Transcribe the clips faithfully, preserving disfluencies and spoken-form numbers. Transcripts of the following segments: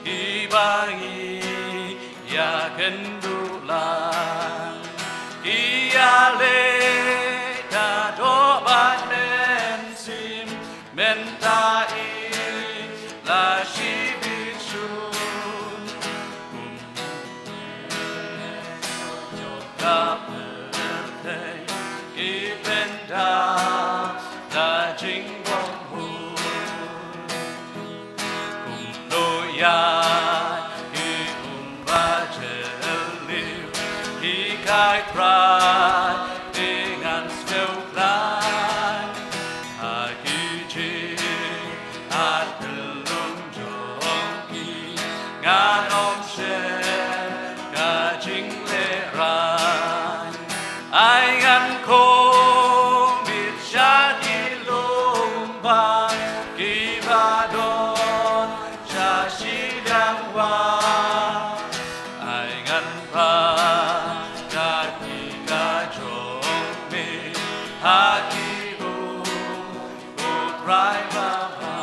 Ki ba ngi ïa kynduh lang, ki ïaleh ka doh ba mynsiem, mynta i la shibit shun. Kum ka pyrthei i pynda da jingbymhur. Kumno ïa ki um ba jylliew, ki kai Trai, ki ngan sngewkhlaiñ. Ha ki jingkhat khyllung jong ki, ngan ym shem ka jinglehraiñ. Ai ngan khmih sha ki lum ba ki ba don sha shiliang wah. Ai ngan phai sha ki ka jong me ha ki u, u Trai ba bha.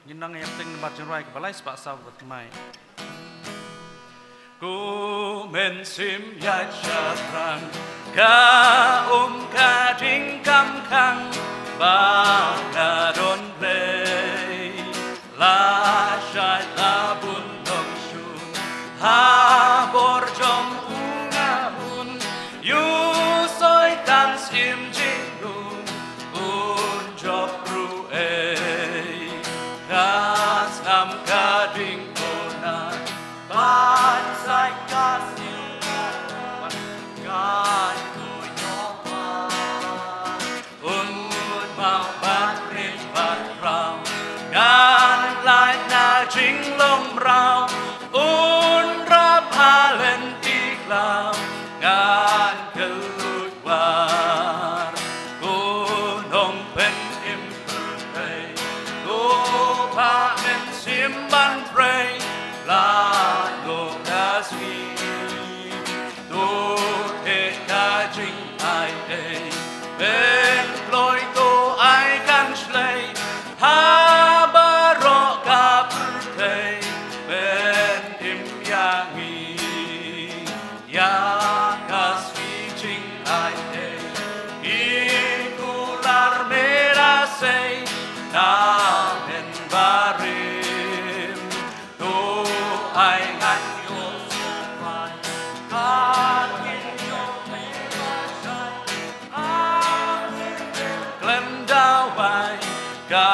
Ngin nang ïa teng namar jingrwai kaba lai spah saw bad mai. Ku mynsiem ïaid shathrang, ka um ka ding kam khang ba nga don Blei. La shait la bun nongshun ha bor jong u nga hun, ïoh Soitan syiem jingnguh un jop ruh ei. Ka snam ka ding bun na ban sai ka syiem ka ban kai ku ïoh ba. Un mut mawbah rit bad raw, ngan lait na jinglong mraw, un rap ha lynti khlaw, ngan kylluid war. Ko Nongpynim pyrthei, ko Kpa mynsiem ban trei, lait noh ka sngi. To theh ka jingaiei, pynkloi to ai kan shlei, ha baroh ka pyrthei, pynim ïa ngi, ïa ka sngi jingaiei. Ki kular me la sei, na men barim. To ai ngan ïoh sngewbha, ka kin ïoh me ba shai. Amen. Khlem da wai ka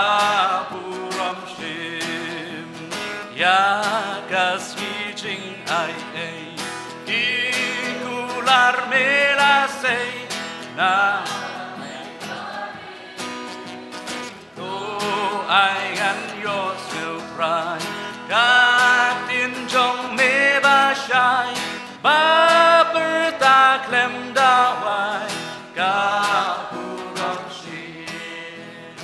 burom shim, ïa ka sngi jingaiei. Ki kular me la sei, na To ai ngan ïoh sngewthuh, ka ktien jong me ba shai, ba pyrta khlem da wai, ka burom shim.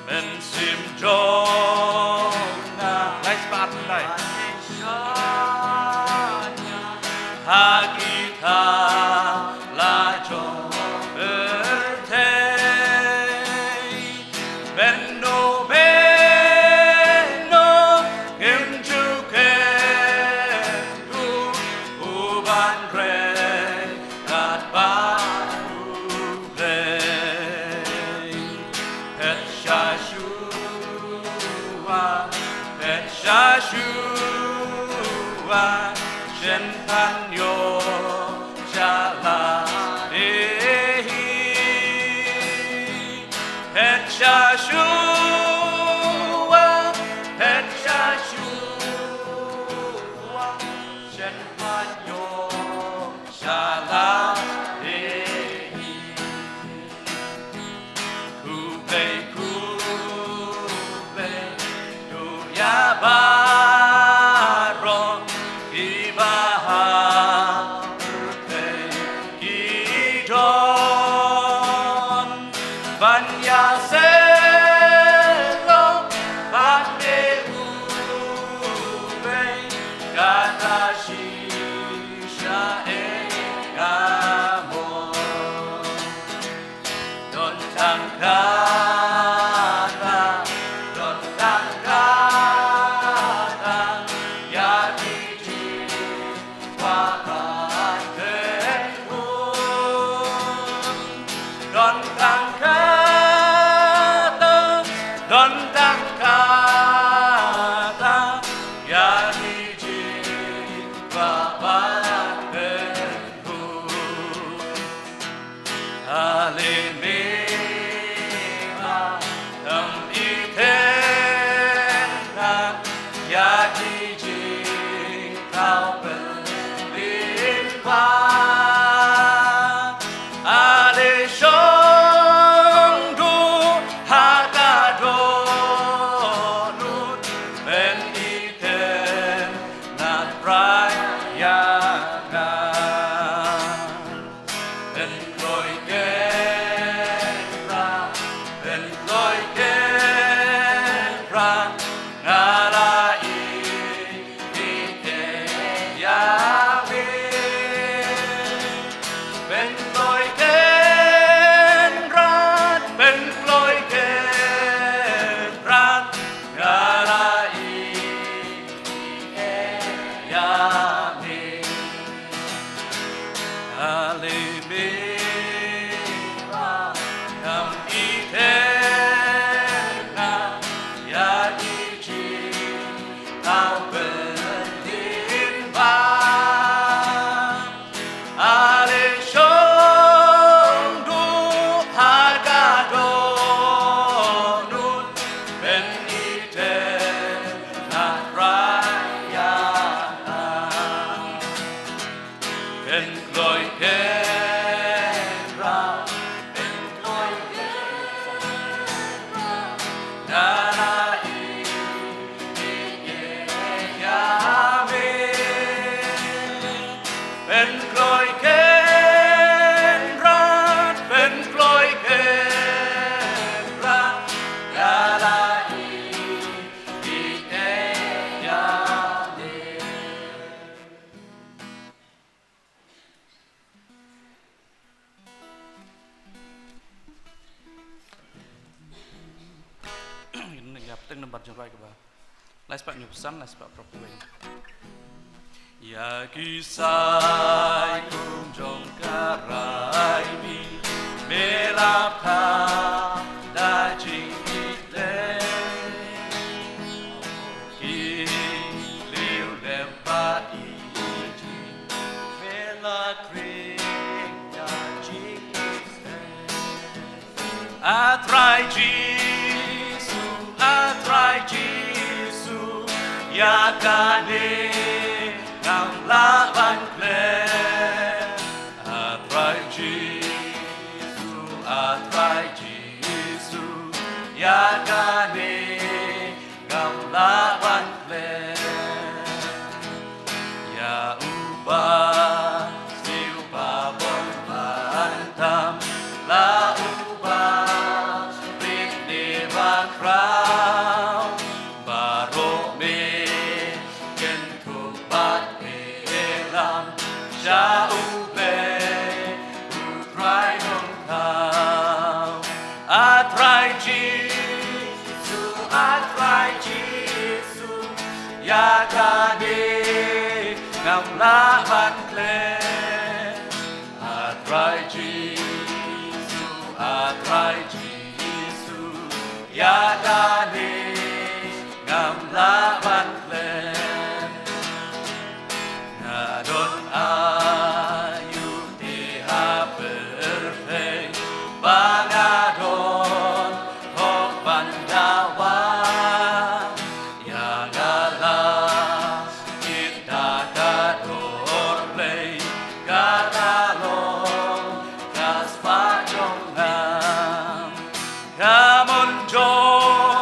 Mynsiem jong nga, lai spah lai. Ha kita la jong pyrthei. Mynno mynno ngim ju kynduh u ban rei katba u Blei. Phet sha shuwa, phet sha shuwa, shen pan ïoh sha la dei hi. Phet sha shuwa, phet sha shuwa, shen pan ïoh sha la dei John, ban ïa seh long bad ne u rei, kata shisha eh nga mon. Don tang kata, don tang kata, ïa ki jingkwah ban pynbun. Don tang kata, don tang kata, ïa ki jingkwah ban pynbun. Ale mem ïa ki jingthaw pynlyngkhuh. Ale shong duh ha ka dohnud, pynithuh na Trai ïa nga. Pynkloi kynrad, pynkloi kynrad, nga la ïeit ïa me. Pynkloi kynrad, pynkloi kynrad, nga la ïeit ïa me. Ale mem ïa ki jingthaw pynlyngkhuh. Ale shong duh ha ka dohnud, pynithuh na Trai ïa nga. Pynkloi kynrad, pynkloi kynrad, nga la ïeit ïa me. Pynkloi kynrad, pynkloi kynrad, nga la ïeit ïa me. Ngin ïa pdiang namar jingrwai kaba lai spah hynñiew phew san, lai spah phra phew wei. Ïa ki saikum jong ka Rai mi, me la phah da jingkitkhlieh. Ki riewlem ba ïeit, me la khring da jingkitkhlieh. A Trai Jisu, A Trai Jisu, ïa kane ngam lah ban klet. A Trai Jisu, A Trai Jisu, ïa kane ngam lah ban klet. Ïa uba sniew ba bun ban tam, la uba rit ne ba khraw, baroh me kynthup bad me lam sha U Blei U Trai Nongthaw. A Trai Jisu, A Trai Jisu, ïa kane ngam lah ban klet. A Trai Jisu, A Trai Jisu, ïa kane ngam lah ban klet. Nga don aïu te ha pyrthei ba nga don hok ban dawa. Ïa nga la ïit da ka dor Blei, ka la long ka spah jong nga. Ka mon jong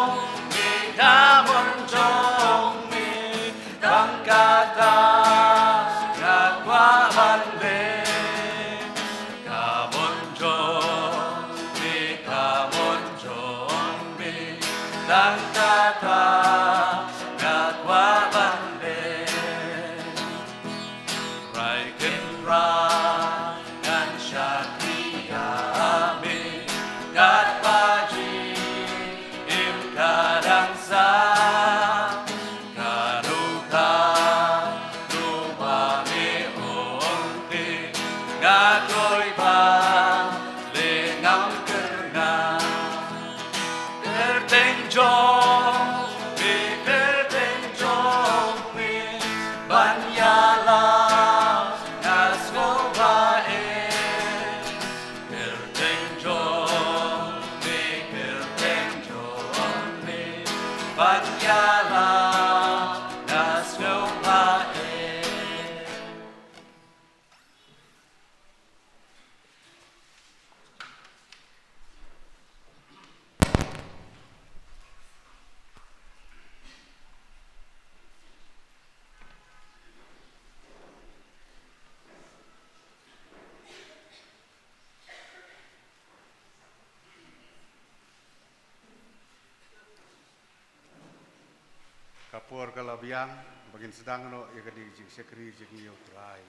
Ka por ka la biang, ba ngin sdang noh ïa kane ka jingshakri jong ngi ïa U Trai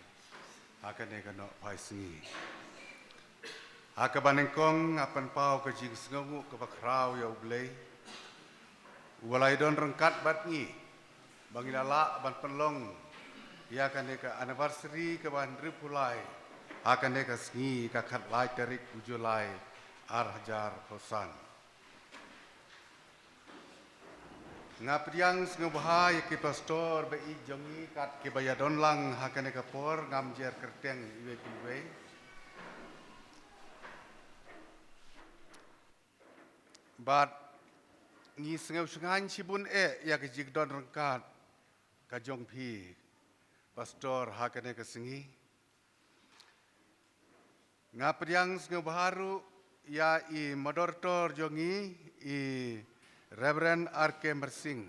ha kane ka nohphai sngi. Ha kaba nyngkong nga pynpaw ka jingsngewnguh kaba khraw ïa U Blei, uba la ïadon ryngkat bad ngi ba ngi la lah ban pynlong ïa kane ka anniversary kaba hynriewphew lai ha kane ka sngi, ka khatlai tarik u July ar hajar arphew san. Nga pdiang sngewbha ïa ki pastor ba ïeit jong ngi kat kiba ïadon lang ha kane ka por, ngam jer kyrteng iwei pa iwei. Bad ngi sngew shngaiñ shibun eh ïa ka jingdon ryngkat ka jong phi pastor ha kane ka sngi. Nga pdiang sngewbha ruh ïa i moderator jong ngi, i Reverend R K Mersing,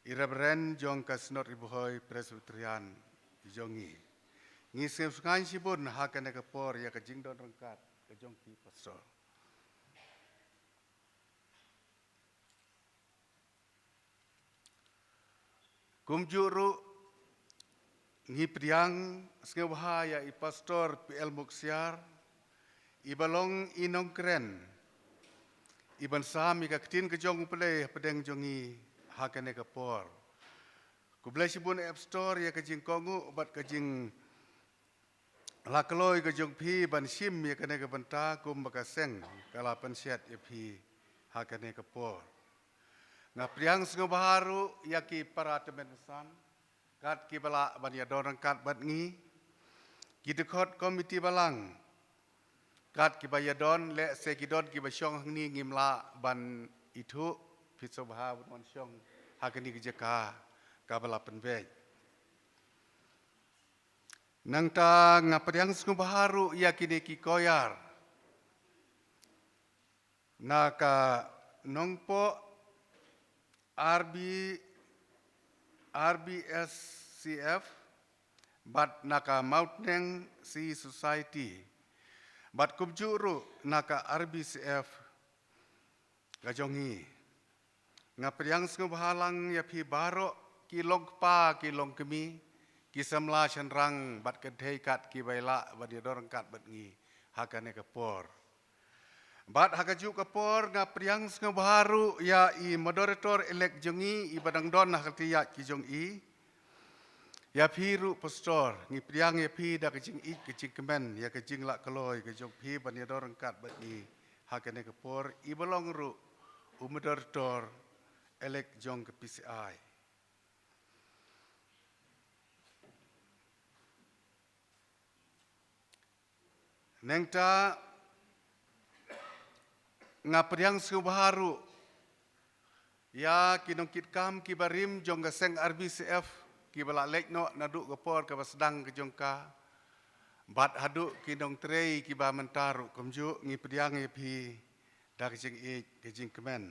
i Reverend jong ka Synod Ri Bhoi Presbyterian jong ngi. Ngi sngew shngaiñ shibun ha kane ka por ïa ka jingdon ryngkat ka jong phi pastor. Kumjuh ruh ngi pdiang sngewbha ïa i pastor P L Muksiar, iba long i nongkren, iban sam ïa ka ktien ka jong U Blei hapdeng jong ngi ha kane ka por. Khublei shibun eh pastor ïa ka jingkohnguh bad ka jing la kloi ka jong phi ban shim ïa kane ka bynta kumba ka seng ka la pynshet ïa phi ha kane ka por. Nga pdiang sngewbha ruh ïa ki para tymmen basan kat kiba lah ban ïadon ryngkat bad ngi, ki dkhot komiti balang kat kiba ïadon, lehse ki don kiba shong hangne ngim lah ban ithuh, phi sngewbha ban wan shong ha kane ka jaka kaba la pynbeit. Nangta nga pdiang sngewbha ruh ïa kine ki koyar na ka Nongpoh R B, R B S C F bad na ka Mawtneng Sea Society bad kumjuh ruh na ka R B C F ka jong ngi. Nga pdiang sngewbha lang ïa phi baroh ki longkpa ki longkmie, ki samla shynrang bad kynthei kat kiba lah ban ïadon ryngkat bad ngi ha kane ka por. Bad ha kajuh ka por nga pdiang sngewbha ruh ïa i moderator elect jong ngi iba dang don ha ka tiar ki jong i. Ïa phi ruh pastor, ngi pdiang ïa phi da ka jingïeit ka jingkmen ïa ka jinglah kloi ka jong phi ban ïadon ryngkat bad ngi ha kane ka por, iba long ruh u moderator elect jong ka P C I. Nangta nga pdiang sngewbha ruh ïa ki nongkitkam kiba rim jong ka seng R B C F kiba la leit noh naduh ka por kaba sdang ka jong ka bad haduh ki nongtrei kiba mynta ruh kumjuh, ngi pdiang ïa phi da ka jingïeit ka jingkmen.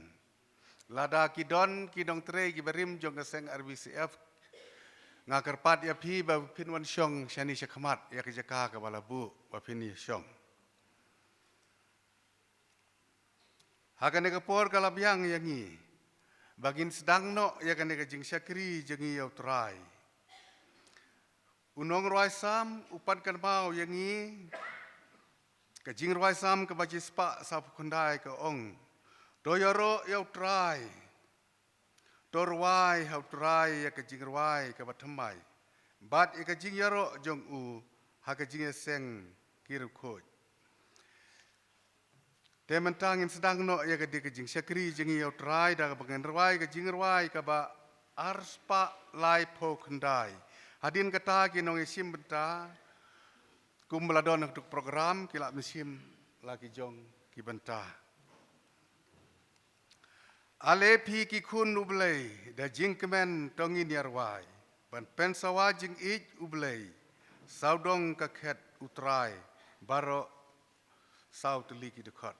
Lada ki don ki nongtrei kiba rim jong ka seng R B C F, nga kyrpad ïa phi ba phin wan shong shane shakhmat ïa ka jaka kaba la buh ba phin ïa shong. Ha kane ka por ka la biang ïa ngi ba ngin sdang noh ïa kane ka jingshakri jong ngi ïa U Trai. U nongrwai Salm u pan kynmaw ïa ngi Ka jingrwai Salm kaba shispah saphew khyndai ka ong: To ïaroh ïa U Trai. To rwai ha U Trai ïa ka jingrwai kaba thymmai, bad ïa ka jingïaroh jong u ha ka jingïaseng ki riewkhuid. Te mynta ngin sdang noh ïa ka dei ka jingshakri jong ngi ïa U Trai da kaba ngin rwai ka jingrwai kaba arspah laiphew khyndai. Hadien kata ki nongïashim bynta kum ba la don ha ka program ki la mynsiem la ki jong ki bynta. Ale phi ki khun U Blei, da jingkmen to ngin ïa rwai, ban pynsawa jingïeit U Blei. Sawdong ka khet U Trai, baroh saw tylli ki dkhot.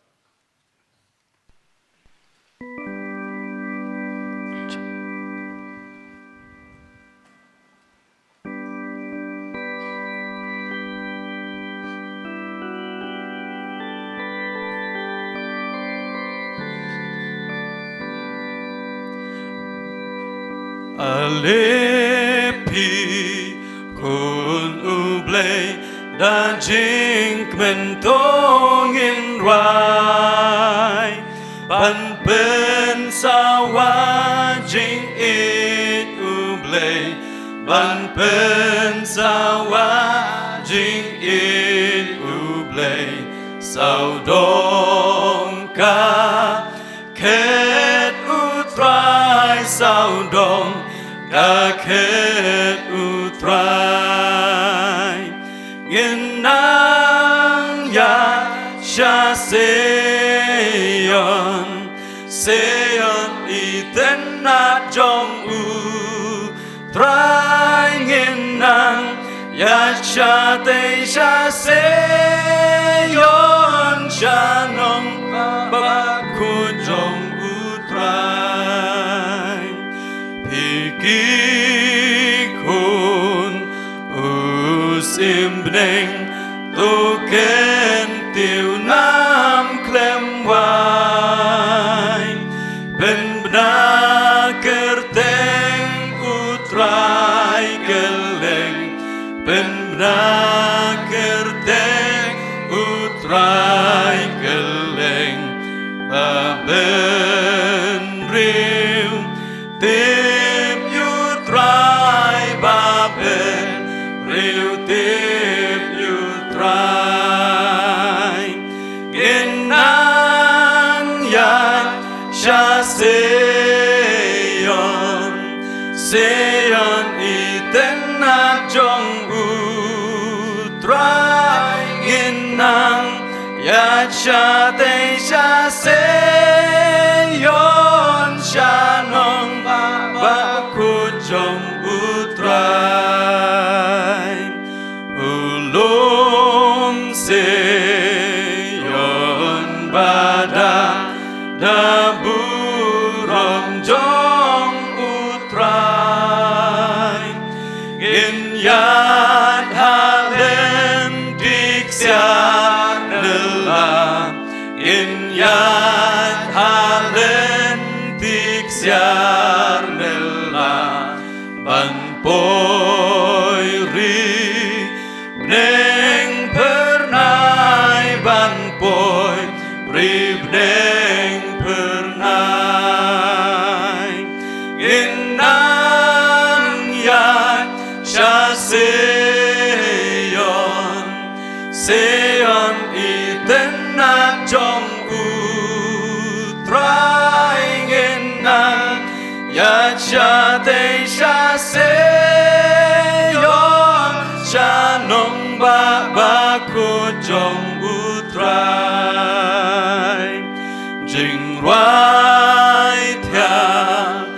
Ale phi khun U Blei, da jingkmen to ngin rwai, ban pynsawa jingïeit U Blei, ban pynsawa jingïeit U Blei. Sawdong ka khet U Trai, sawdong ka khet U Trai. Ngin nang ïaid sha Sion, Sion i tynnad jong U Trai. Ngin nang ïaid shatei sha Sion, sha nongbah bakhuid jong U Trai. Phi ki khun u symbneng, to kyntiew nam khlem wai. Pynbna kyrteng U Trai kylleng, pynbna kyrteng U Trai kylleng. Ba bynriew tip ïa U Trai, ba bynriew tip ïa U Trai. Ngin nang ïaid sha Sion, Sion i tynnad jong U Trai. Ngin nang ïaid shatei sha Sion, sha nongbah bakhuid jong U Trai. U lum Sion ba da da burom jong U Trai. Ngin ïaid ha lynti ksiar nylla, ngin ïaid ha lynti ksiar nylla, ban poi ri bneng phyrnai, ban poi ri bneng phyrnai. Ngin nang ïaid sha Sion, Sion i tynnad jong U Trai. Ngin nang ïaid shatei sha Sion, sha nongbah bakhuid jong U Trai. Jingrwai thiang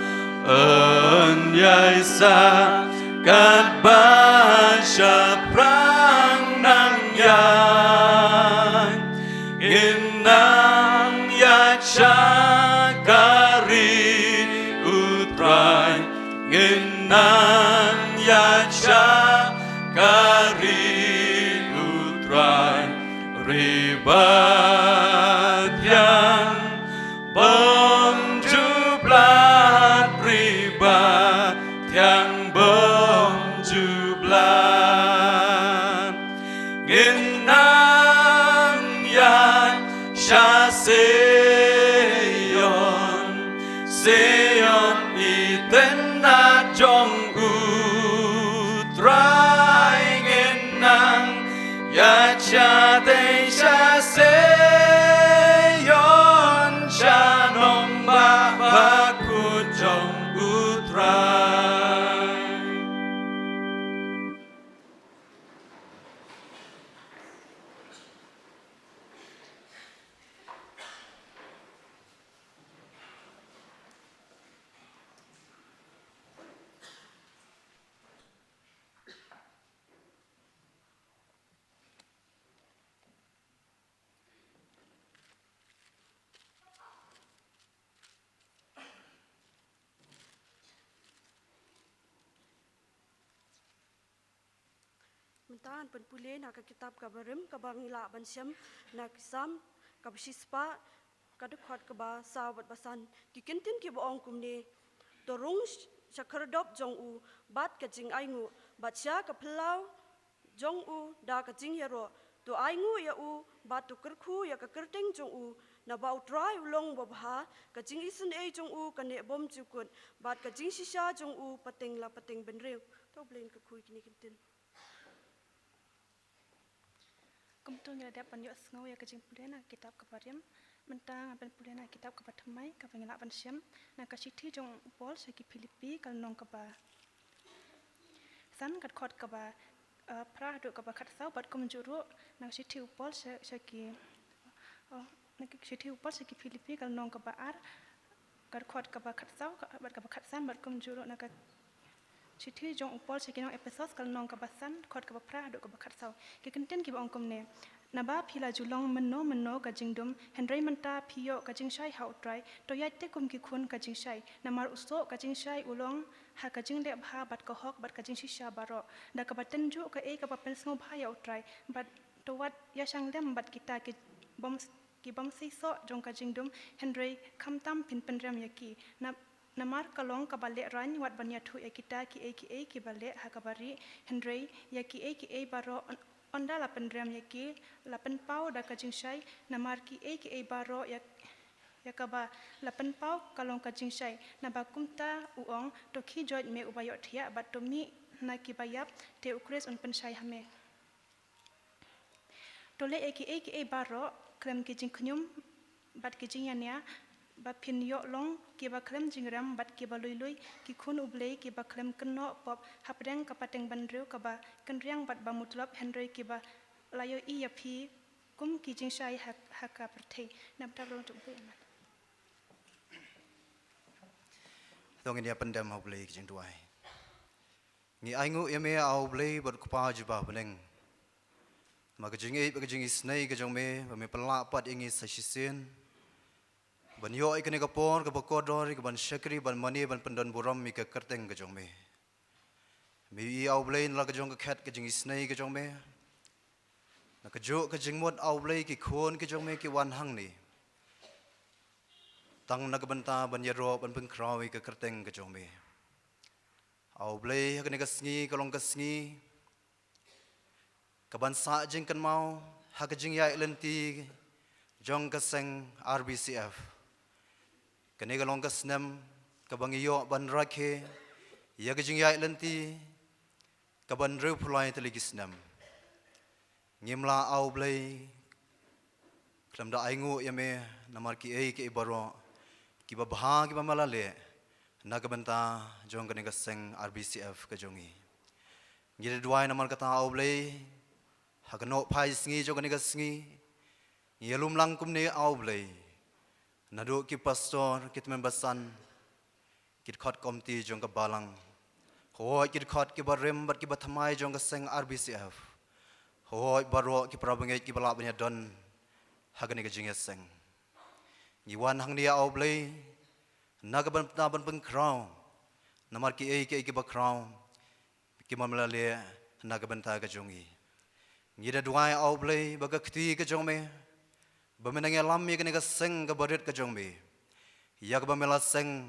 yn ïai sah katba shaphrang nang ïaid. Ngin nang ïaid sha ka ri U Trai, ngin nang ïaid sha ka ri U Trai. Ri bathiang bym ju blad, ri bathiang bym ju blad. Ngin nang Mynta ngan pynpule na ka kitab kaba rim kaba ngi lah ban shem na ki Salm kaba shispah, ka dkhot kaba saw bad ba san. Ki kyntien kiba ong kumne: To rung sha khyrdop jong u bad ka jingainguh, bad sha ka phyllaw jong u da ka jingïaroh. To ainguh ïa u bad to kyrkhu ïa ka kyrteng jong u. Naba U Trai u long babha, ka jingisynei jong u ka neh bymjukut, bad ka jingshisha jong u pateng la pateng bynriew. To U Blei un kyrkhu ïa kine ki kyntien. Kumto ngi la dep ban ïohsngew ïa ka jingpule na ka kitab kaba rim. Mynta ngan pynpule na ka kitab kaba thymmai kaba ngi lah ban shem na ka shithi jong u Paul sha ki Philippi, ka lynnong kaba san, ka dkhot kaba, eh, phra haduh kaba khatsaw, bad kumjuh ruh na ka shithi u Paul sha, sha ki, oh, na ka shithi u Paul sha ki Philippi, ka lynnong kaba ar, ka dkhot kaba khatsaw, ka, bad kaba khatsan, bad kumjuh ruh na ka shithi jong u Paul sha ki nong Ephesos, ka lynnong kaba san, dkhot kaba phra haduh kaba khatsaw. Ki kyntien kiba ong kumne: Naba phi la ju long mynno mynno ka jingdum, hynrei mynta phi ïoh ka jingshai ha U Trai. To ïaid te kum ki khun ka jingshai. Namar u soh ka jingshai u long ha ka jingleh bha bad ka hok bad ka jingshisha baroh. Da kaba tynjuh kaei kaba pynsngewbha ïa U Trai, bad to wat ïashang lem bad kita ki bym, ki bym seisoh jong ka jingdum, hynrei khamtam phin pynrem ïa ki. Na, namar ka long kaba lehraiñ wat ban ïathuh ïa kita kiei kiei kiba leh ha kaba rieh, hynrei ïa kiei kiei baroh yn, ynda la pynrem ïa ki, la pynpaw da ka jingshai. Namar kiei kiei baroh ïa, ïa kaba la pynpaw ka long ka jingshai. Naba kumta u ong: To khie joit me uba ïohthiah, bad to mih na kiba ïap, te U Khrist un pynshai ha me. To leh ïa kiei kiei baroh khlem ki jingkhñium bad ki jingïania, ba phin ïoh long kiba khlem jingrem bad kiba lui lui, ki khun U Blei kiba khlem kynnoh pop hapdeng ka pateng bynriew kaba kynriang bad ba mutlop, hynrei kiba la ïohi ïa phi kum ki jingshai ha, ha ka pyrthei. Na ka bynta U Blei, amen. To ngin ïa pyndem ha U Blei ki jingduwai. Ngi ainguh ïa me, A U Blei bad U Kpa jong ngi ba ha bneng, namar ka jingïeit bad ka jingisynei ka jong me, ba me pynlah pat ïa ngi sa shisien ban ïoh ïa kane ka por kaba kordor, ïa kaban shakri, ban mane, ban pyndon burom ïa ka kyrteng ka jong me. Me ïohi, A U Blei, na la ka jong ka khet ka jingisynei ka jong me. Na kajuh ka jingmut, A U Blei, ki khun ki jong me ki wan hangne tang na ka bynta ban ïaroh ban pynkhraw ïa ka kyrteng ka jong me. A U Blei, ha kane ka sngi ka long ka sngi kaban sah jingkynmaw ha ka jingïaid lynti jong ka seng R B C F. Kane ka long ka snem kaba ngi ïoh ban rakhe ïa ka jingïaid lynti kaban hynriewphew lai tylli ki snem. Ngim lah, A U Blei, khlem da ainguh ïa me namar kiei kiei baroh kiba bha kiba me la leh na ka bynta jong kane ka seng R B C F ka jong ngi. Ngi da duwai namar kata, A U Blei, ha ka nohphai sngi jong kane ka sngi, ngi ïalum lang kumne, A U Blei, naduh ki pastor, ki tymmen basan, ki dkhot komti jong ka balang, hooid ki dkhot kiba rim bad kiba thymmai jong ka seng R B C F, hooid baroh ki para bangeit kiba lah ban ïadon ha kane ka jingïaseng. Ngi wan hangne, A U Blei, na ka bynta ban pynkhraw namar kiei kiei kiba khraw kiba me la leh na ka bynta ka jong ngi. Ngi da duwai, A U Blei, ba ka kti ka jong me, ba men nang ïalam ïa kane ka seng kaba rit ka jong me, ïa kaba me la seng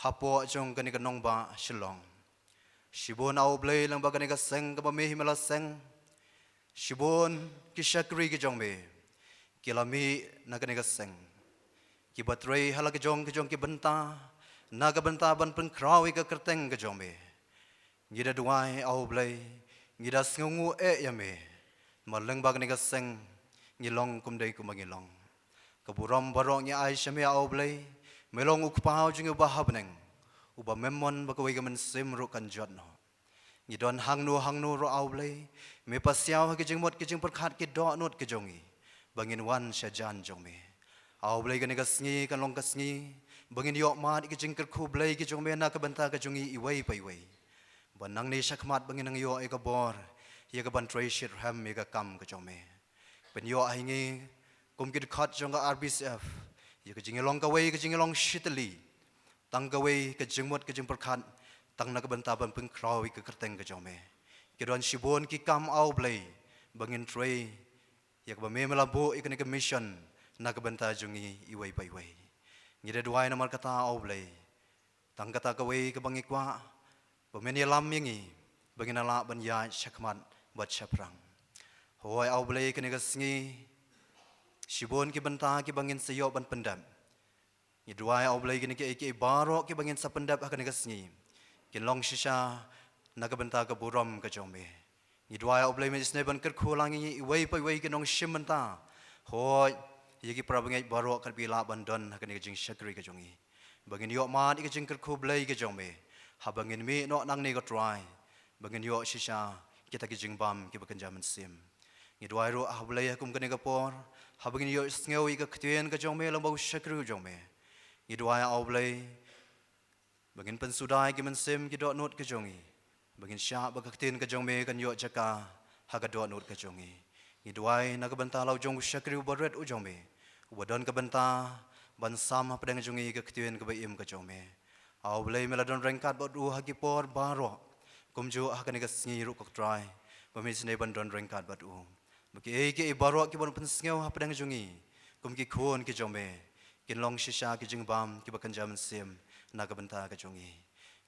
hapoh jong kane ka nongbah Shillong. Shibun, A U Blei, lyngba kane ka seng kaba me hi me la seng, shibun ki shakri ki jong me ki la mih na kane ka seng, kiba trei ha la ka jong ka jong ki bynta na ka bynta ban pynkhraw ïa ka kyrteng ka jong me. Ngi da duwai, A U Blei, ngi da sngewnguh eh ïa me, namar lyngba kane ka seng ngi long kum dei kumba ngi long. Ka burom baroh ngi ai sha me, A U Blei, me long U Kpa jong ngi uba ha bneng, uba mem mon ba kawei ka mynsiem ruh kan jot noh. Ngi don hangno hangno ruh, A U Blei, me pasiaw ha ki jingmut ki jingpyrkhat, ki dohnud ki jong ngi, ba ngin wan sha jan jong me. A U Blei, kane ka sngi kan long ka sngi ba ngin ïoh mad ïa ki jingkyrkhu Blei ki jong me na ka bynta ka jong ngi iwei pa iwei, ba nangne shakhmat ba ngin nang ïoh ïa ka bor ïa kaban trei shitrhem ïa ka kam ka jong me. Pynïoh ha ngi kum ki dkhot jong ka R B C F ïa ka jingïalong kawei, ka jingïalong shitylli, tang kawei ka jingmut ka jingpyrkhat, tang na ka bynta ban pynkhraw ïa ka kyrteng ka jong me. ki don shibun ki kam, A U Blei, ba ngin trei ïa kaba me me la buh ïa kane ka mission na ka bynta jong ngi iwei pa iwei. Ngi da duwai namar kata, A U Blei, tang kata kawei kaba ngi kwah, ba men ïalam ïa ngi ba ngin lah ban ïaid shakhmat bad shaphrang. Hooid, A U Blei, kane ka sngi shibun ki bynta kiba ngin sa ïoh ban pyndep. Ngi duwai, A U Blei, kine kiei kiei baroh kiba ngin sa pyndep ha kane ka sngi, kin long shisha na ka bynta ka burom ka jong me. Ngi duwai, A U Blei, men isynei ban kyrkhu lang ïa ngi iwei pa iwei ki nongshim bynta, hooid, ïa ki para bangeit baroh, kat ba lah ban don ha kane ka jingshakri ka jong ngi, ba ngin ïoh mad ïa ka jingkyrkhu Blei ka jong me, haba ngin mih noh nangne, ko Trai, ba ngin ïoh shisha kita ki jingbam kiba kynja mynsiem. Ngi duwai ruh, A Blei, ha kum kane ka por, haba ngin ïohsngew ïa ka ktien ka jong me lyngba u shakri u jong me, ngi duwai, A Blei, ba ngin pynsuda ïa ki mynsiem ki dohnud ka jong ngi, ba ngin shah ba ka ktien ka jong me kan ïoh jaka ha ka dohnud ka jong ngi. Ngi duwai na ka bynta la u jong u shakri uba rit u jong me, uba don ka bynta ban sam hapdeng jong ngi ka ktien kaba im ka jong me. A Blei, me la don ryngkat bad u ha ki por baroh, kumjuh ha kane ka sngi ruh, ko Trai, ba me isynei ban don ryngkat bad u, ba kiei kiei baroh kiban pynsngew hapdeng jong ngi kum ki khun ki jong me, kin long shisha ki jingbam kiba kynja mynsiem na ka bynta ka jong ngi.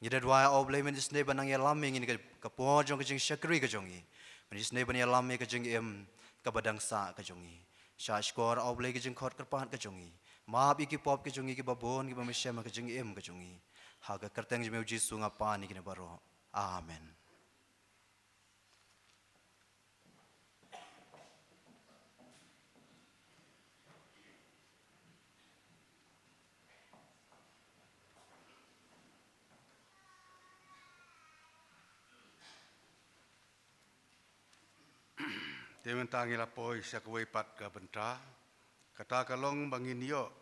Ngi da duwai, A Blei, men isynei ban nang ïalam ïa ngi ha ka por jong ka jingshakri ka jong ngi. Men isynei ban ïalam ïa ka jingim kaba dang sah ka jong ngi. Shah shkor, A Blei, ka jingkhot kyrpad ka jong ngi. Map ïa ki pop ka jong ngi kiba bun kiba me shem ha ka jingim ka jong ngi. Ha ka kyrteng jong me, U Jisu, nga pan ïa kine baroh. Amen. Te mynta ngi la poi sha kawei pat ka bynta. Kata ka long ba ngin ïoh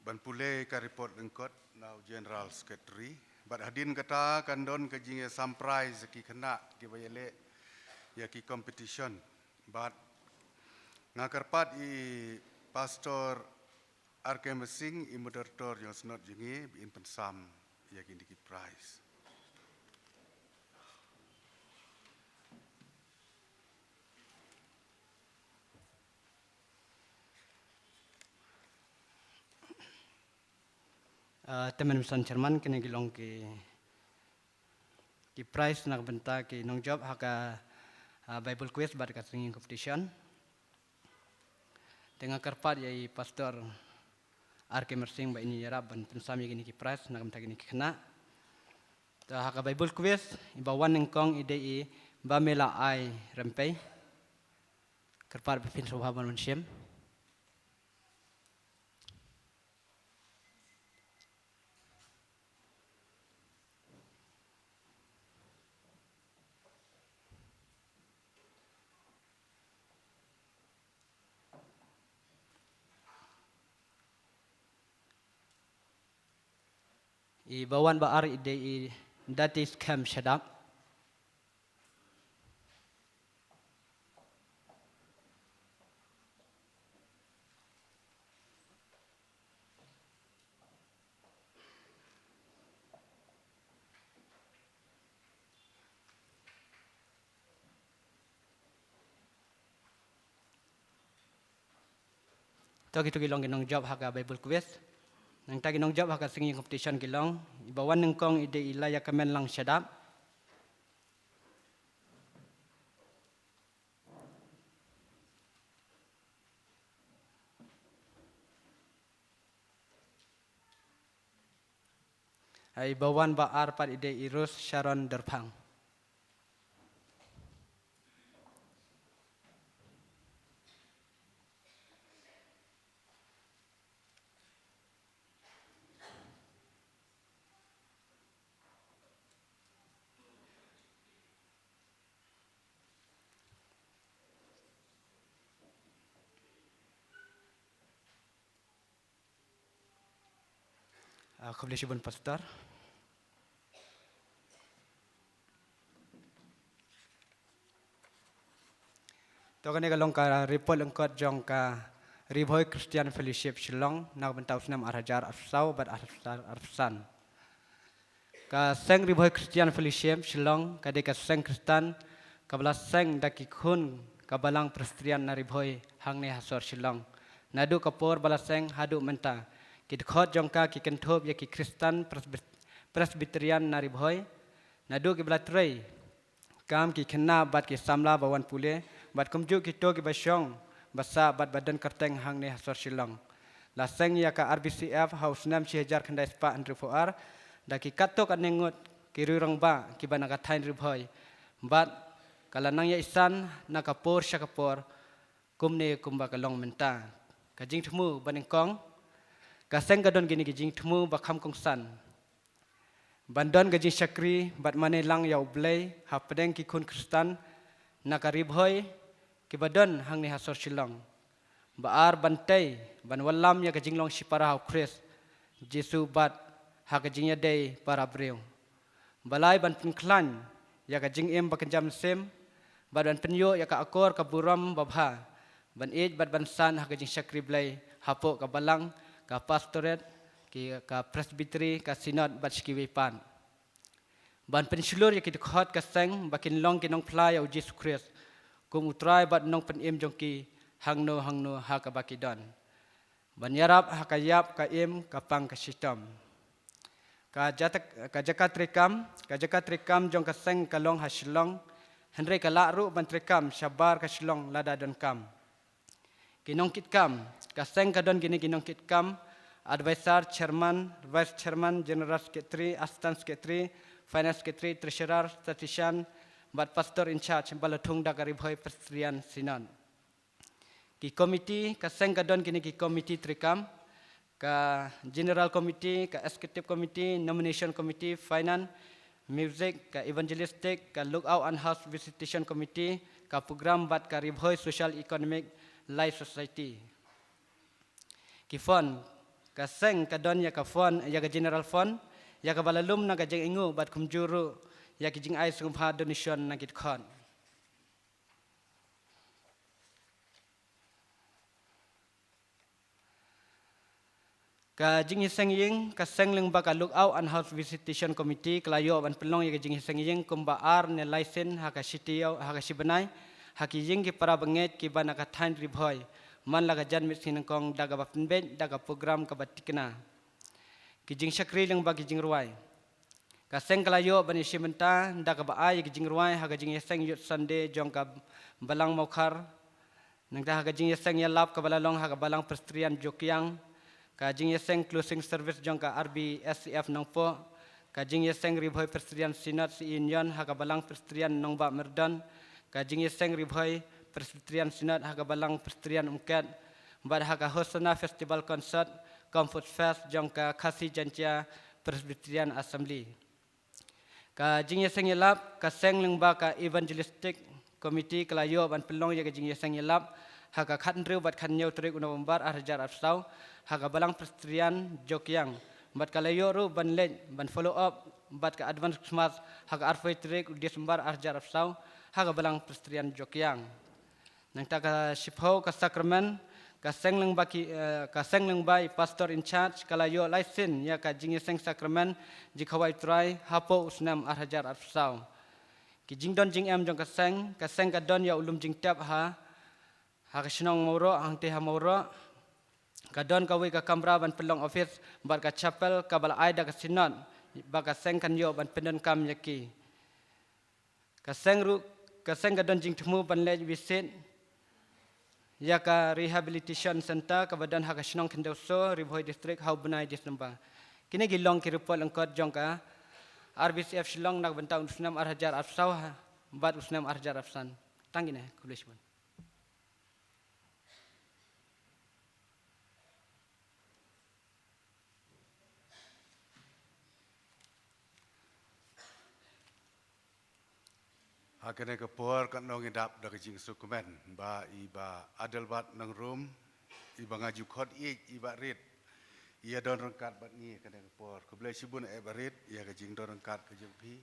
ban pule ka report lyngkot na u General Secretary. Bad hadien kata kan don ka jingïa summarize ki khynnah kiba ïaleh ïa ki competition. Bad nga kyrpad ïa i Pastor R K Mersing, i moderator jong synod jong ngi, ba in pynsam ïa kine ki prize. Ah, te mynta, Chairman, kine ki long ki, ki prize na ka bynta ki nongjop ha ka, ah, Bible quiz bad ka singing competition. Te nga kyrpad ïa i Pastor R K Mersing ba in ïarap ban pynsam ïa kine ki prize na ka bynta kine ki khynnah. Te ha ka Bible quiz, iba wan nyngkong i dei i Bamela I Rempei. Kyrpad ba phin sngewbha ban wan shim. Iba wan ba ar i dei i Dati Skhem Shadap. To kito ki long ki nongjop ha ka Bible quiz. Nangta ki nongjop ha ka singing competition ki long. Iba wan nyngkong i dei i Laiakamen Lang Shadap. Iba wan ba ar pat i dei i Rose Sharon Derphang. Ah, khublei shibun Pastor. To kane ka long ka report lyngkot jong ka Ri Bhoi Christian Fellowship Shillong na ka bynta u snem ar hajar arphew saw bad ar hajar arphew san. Ka seng Ri Bhoi Christian Fellowship Shillong ka dei ka seng Khristan kaba la seng da ki khun ka Balang Presbyterian na Ri Bhoi hangne ha sor Shillong. Naduh ka por ba la seng haduh mynta, ki dkhot jong ka ki kynthup ïa ki Khristan Presbyt-, Presbyterian na Ri Bhoi. Naduh kiba la trei kam ki khynnah bad ki samla ba wan pule, bad kumjuh kito kiba shong ba sah bad ba don kyrteng hangne ha sor Shillong. La seng ïa ka R B C F ha u snem shi hajar khyndai spah hynriewphew ar da ki katto katne ngut ki rangbah kiba na ka thaiñ Ri Bhoi, bad ka la nang ïaisan na ka por sha ka por, kumne kumba ka long mynta. Ka jingthmu banyngkong, ka seng ka don kine ki jingthmu ba kham kongsan ban don ka jingshakri bad mane lang ïa U Blei hapdeng ki khun Khristan na ka Ri Bhoi kiba don hangne ha sor Shillong. Ba ar, ban tei ban wallam ïa ka jinglong shipara ha U Khrist Jisu bad ha ka jingïadei para briew. Ba lai, ban pynkhlaiñ ïa ka jingim ba kynja mynsiem bad ban pynïoh ïa ka akor ka burom babha ban ïeit bad ban san ha ka jingshakri Blei hapoh ka balang, ka pastorate, ki, ka presbytery, ka synod bad sha kiwei pat. Ban pynshlur ïa ki dkhot ka seng ba kin long ki nongphla ïa U Jisu Khrist kum U Trai bad Nongpynim jong ki hangno hangno ha kaba ki don. Ban ïarap ha ka ïap ka im, ka pang ka shitom. Ka jata-, ka jaka treikam, ka jaka treikam jong ka seng ka long ha Shillong, hynrei ka lah ruh ban treikam shabar ka Shillong lada don kam. Ki nongkitkam, ka seng ka don kine ki nongkitkam: advisor, chairman, vice chairman, general secretary, assistant secretary, finance secretary, treasurer, statistician, bad pastor in charge ba la thung da ka Ri Bhoi Presbyterian Synod. Ki komiti, ka seng ka don kine ki komiti treikam: ka General Committee, ka Executive Committee, Nomination Committee, Finance, Music, ka Evangelistic, ka Lookout and House Visitation Committee, ka Program bad ka Ri Bhoi Social Economic Life Society. Ki fund, ka seng ka don ïa ka fund, ïa ka general fund, ïa kaba la lum na ka jingainguh bad kumjuh ruh ïa ki jingai sngewbha, donation, na ki dkhot. Ka jingïaseng ïing, ka seng lyngba ka Lookout and House Visitation Committee ka la ïoh ban pynlong ïa ka jingïaseng ïing kumba ar ne lai sien ha ka shi taïew, ha ka shi bnai, ha ki ïing ki para bangeit kiba na ka thaiñ Ri Bhoi, man la ka janmiet sngi nyngkong da kaba pynbeit da ka program kaba thikna: ki jingshakri lyngba ki jingrwai. Ka seng ka la ïoh ban ïashim bynta da kaba ai ïa ki jingrwai ha ka jingïaseng Youth Sunday jong ka Balang Mawkhar. Nangta ha ka jingïaseng ïalap kaba la long ha ka Balang Presbyterian Jowkiang, ka jingïaseng closing service jong ka R B S C F Nongpoh, ka jingïaseng Ri Bhoi Presbyterian Synod Union ha ka Balang Presbyterian Nongbah Myrdon, ka jingïaseng Ri Bhoi Presbyterian Synod ha ka Balang Presbyterian Umket, bad ha ka Hosanna Festival Concert cum Food Fest jong ka Khasi Jaintia Presbyterian Assembly. Ka jingïaseng ïalap, ka seng lyngba ka Evangelistic Committee ka la ïoh ban pynlong ïa ka jingïaseng ïalap ha ka khathynriew bad khathynñiew tarik u November ar hajar arphew saw ha ka Balang Presbyterian Jowkiang, bad ka la ïoh ruh ban leit ban follow up bad ka advance Christmas ha ka arphew tarik u December ar hajar arphew saw ha ka Balang Presbyterian Jowkiang. Nangta ka shiphew, ka sakramen, ka seng lyngba ki, eh, ka seng lyngba i pastor in charge ka la ïoh lai sien ïa ka jingïaseng sakramen jingkhawai U Trai hapoh u snem ar hajar arphew saw. Ki jingdon jingem jong ka seng, ka seng ka don ïa u lum jingtep ha, ha ka shnong Mawroh, hangtei ha Mawroh. Ka don kawei ka kamra ban pynlong office bad ka chapel kaba la ai da ka synod ba ka seng kan ïoh ban pyndonkam ïa ki. Ka seng ruh, ka seng ka don jingthmu ban leit visit ïa ka rehabilitation center kaba don ha ka shnong Khyndew So, Ri Bhoi District, ha u bnai December. Kine ki long ki report lyngkot jong ka R B C F Shillong na ka bynta u snem ar hajar arphew saw ha, bad u snem ar hajar arphew san. Tang kine, khublei shibun. Ha kane ka por katno ngi dap da ka jingsngewkmen ba i Bah Adelbert Nongrum, i ba nga ju khot ïeit i Bah Rit, i ïa don ryngkat bad ngi ha kane ka por. Khublei shibun eh Bah Rit ïa ka jingdon ryngkat ka jong phi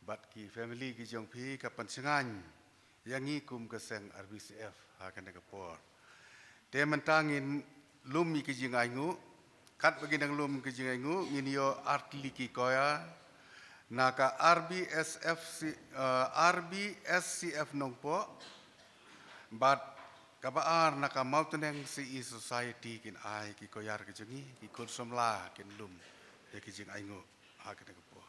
bad ki family ki jong phi, ka pynshngaiñ ïa ngi kum ka seng R B C F ha kane ka por. Te mynta ngin lum ïa ka jingainguh. Katba ngin dang lum ka jingainguh, ngin ïoh artylli ki choir, Na ka R B S F C, eh, R B S C F Nongpoh, bad kaba ar na ka Mawtneng C E Society kin ai ki koyar ki jong ngi, ki khun samla kin lum ïa ki jingainguh ha kane ka por.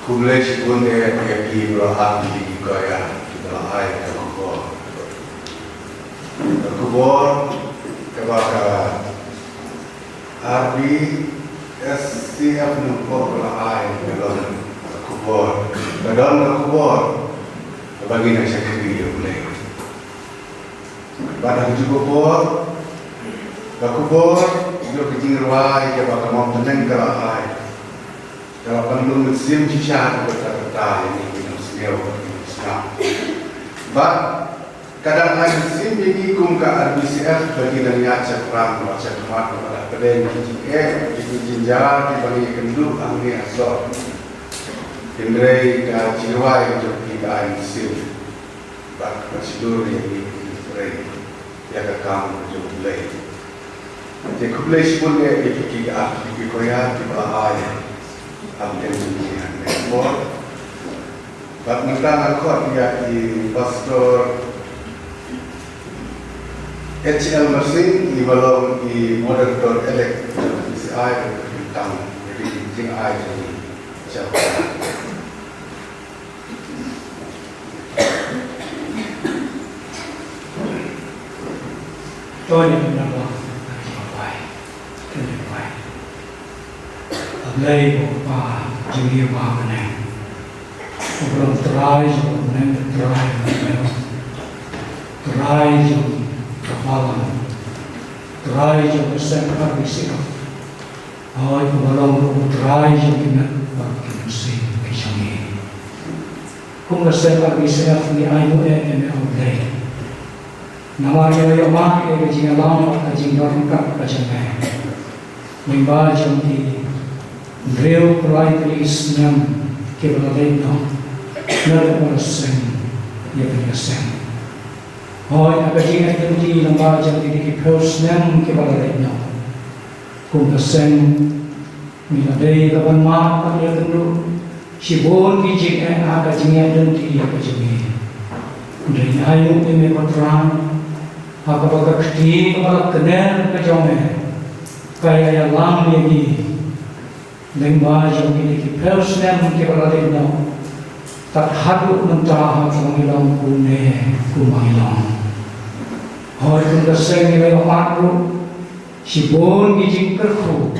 Khublei shibun eh ïa ki ba la ap ïa ki koya ki ba la ai ka khubor. Ka khubor kaba ka R B S C F Nongpoh ka la ai ka long ka khubor. Ka don ka khubor kaba ngi nang shakri ïa U Blei. Bad ha kajuh ka por, ka khubor jong ka jingrwai kaba ka Mawbynning ka la ai, ka la pynlong mynsiem shisha ha ka bynta ka bynta ïa ngi ki nongsngew bad ki nongsngap. Bad ka dang ai mynsiem ïa ngi kum ka R B C F ba ngi dang ïaid shaphrang bad shakhmat bad hapdeng ki jingeh, ki jingjynjar kiba ngi ïakynduh hangne ha sor. Hynrei ka jingrwai jong phi ka ai mynsiem bad ka shlur ïa ngi ki trei ïa ka kam ka jong U Blei. Te khublei shibun eh ïa ki, ki, ah, ki, ki koya kiba la ai ha pdeng jong ngi hangne. Bad mynta nga khot ïa i Pastor H L Marsing, i ba long i moderator elect jong P C I, ba ka pyntan ïa ki jingai jong ngi. Sha To ngin ïa nang wan, to ngin ïa wan, to ngin ïa wan. A Blei ko Kpa jong ngi uba ha bneng, uba long Trai jong ka bneng, Trai jong ka bneng, Trai jong ka balang, Trai jong ka seng R B C F. Hooid, uba long ruh u Trai jong ki met bad ki mynsiem ki jong ngi. Kum ka seng R B C F ngi ainguh eh ïa me, A Blei. Namar ngi la ïohmad ïa ka jingïalam bad ka jingdon ryngkat ka jong me lyngba jong ki hynriew phew lai tylli ki snem kiba la leit noh, na ka seng ïa ka seng. Hooid, ha ka jingïaid lynti lyngba jong kine ki phew snem kiba la leit noh, kum ka seng ngi la dei ban mad ban ïakynduh shibun ki jingeh ha ka jingïaid lynti ka jong ngi. Hynrei ngi ainguh ïa me ko Trai, ha kaba ka kti kaba la kner ka jong me ka ïalam ïa ngi lyngba jong kine ki phew snem kiba la leit noh, tad haduh mynta ha kaba ngi long kumne kumba ngi long. Hooid, kum ka seng ngi la ïohmad ruh shibun ki jingkyrkhu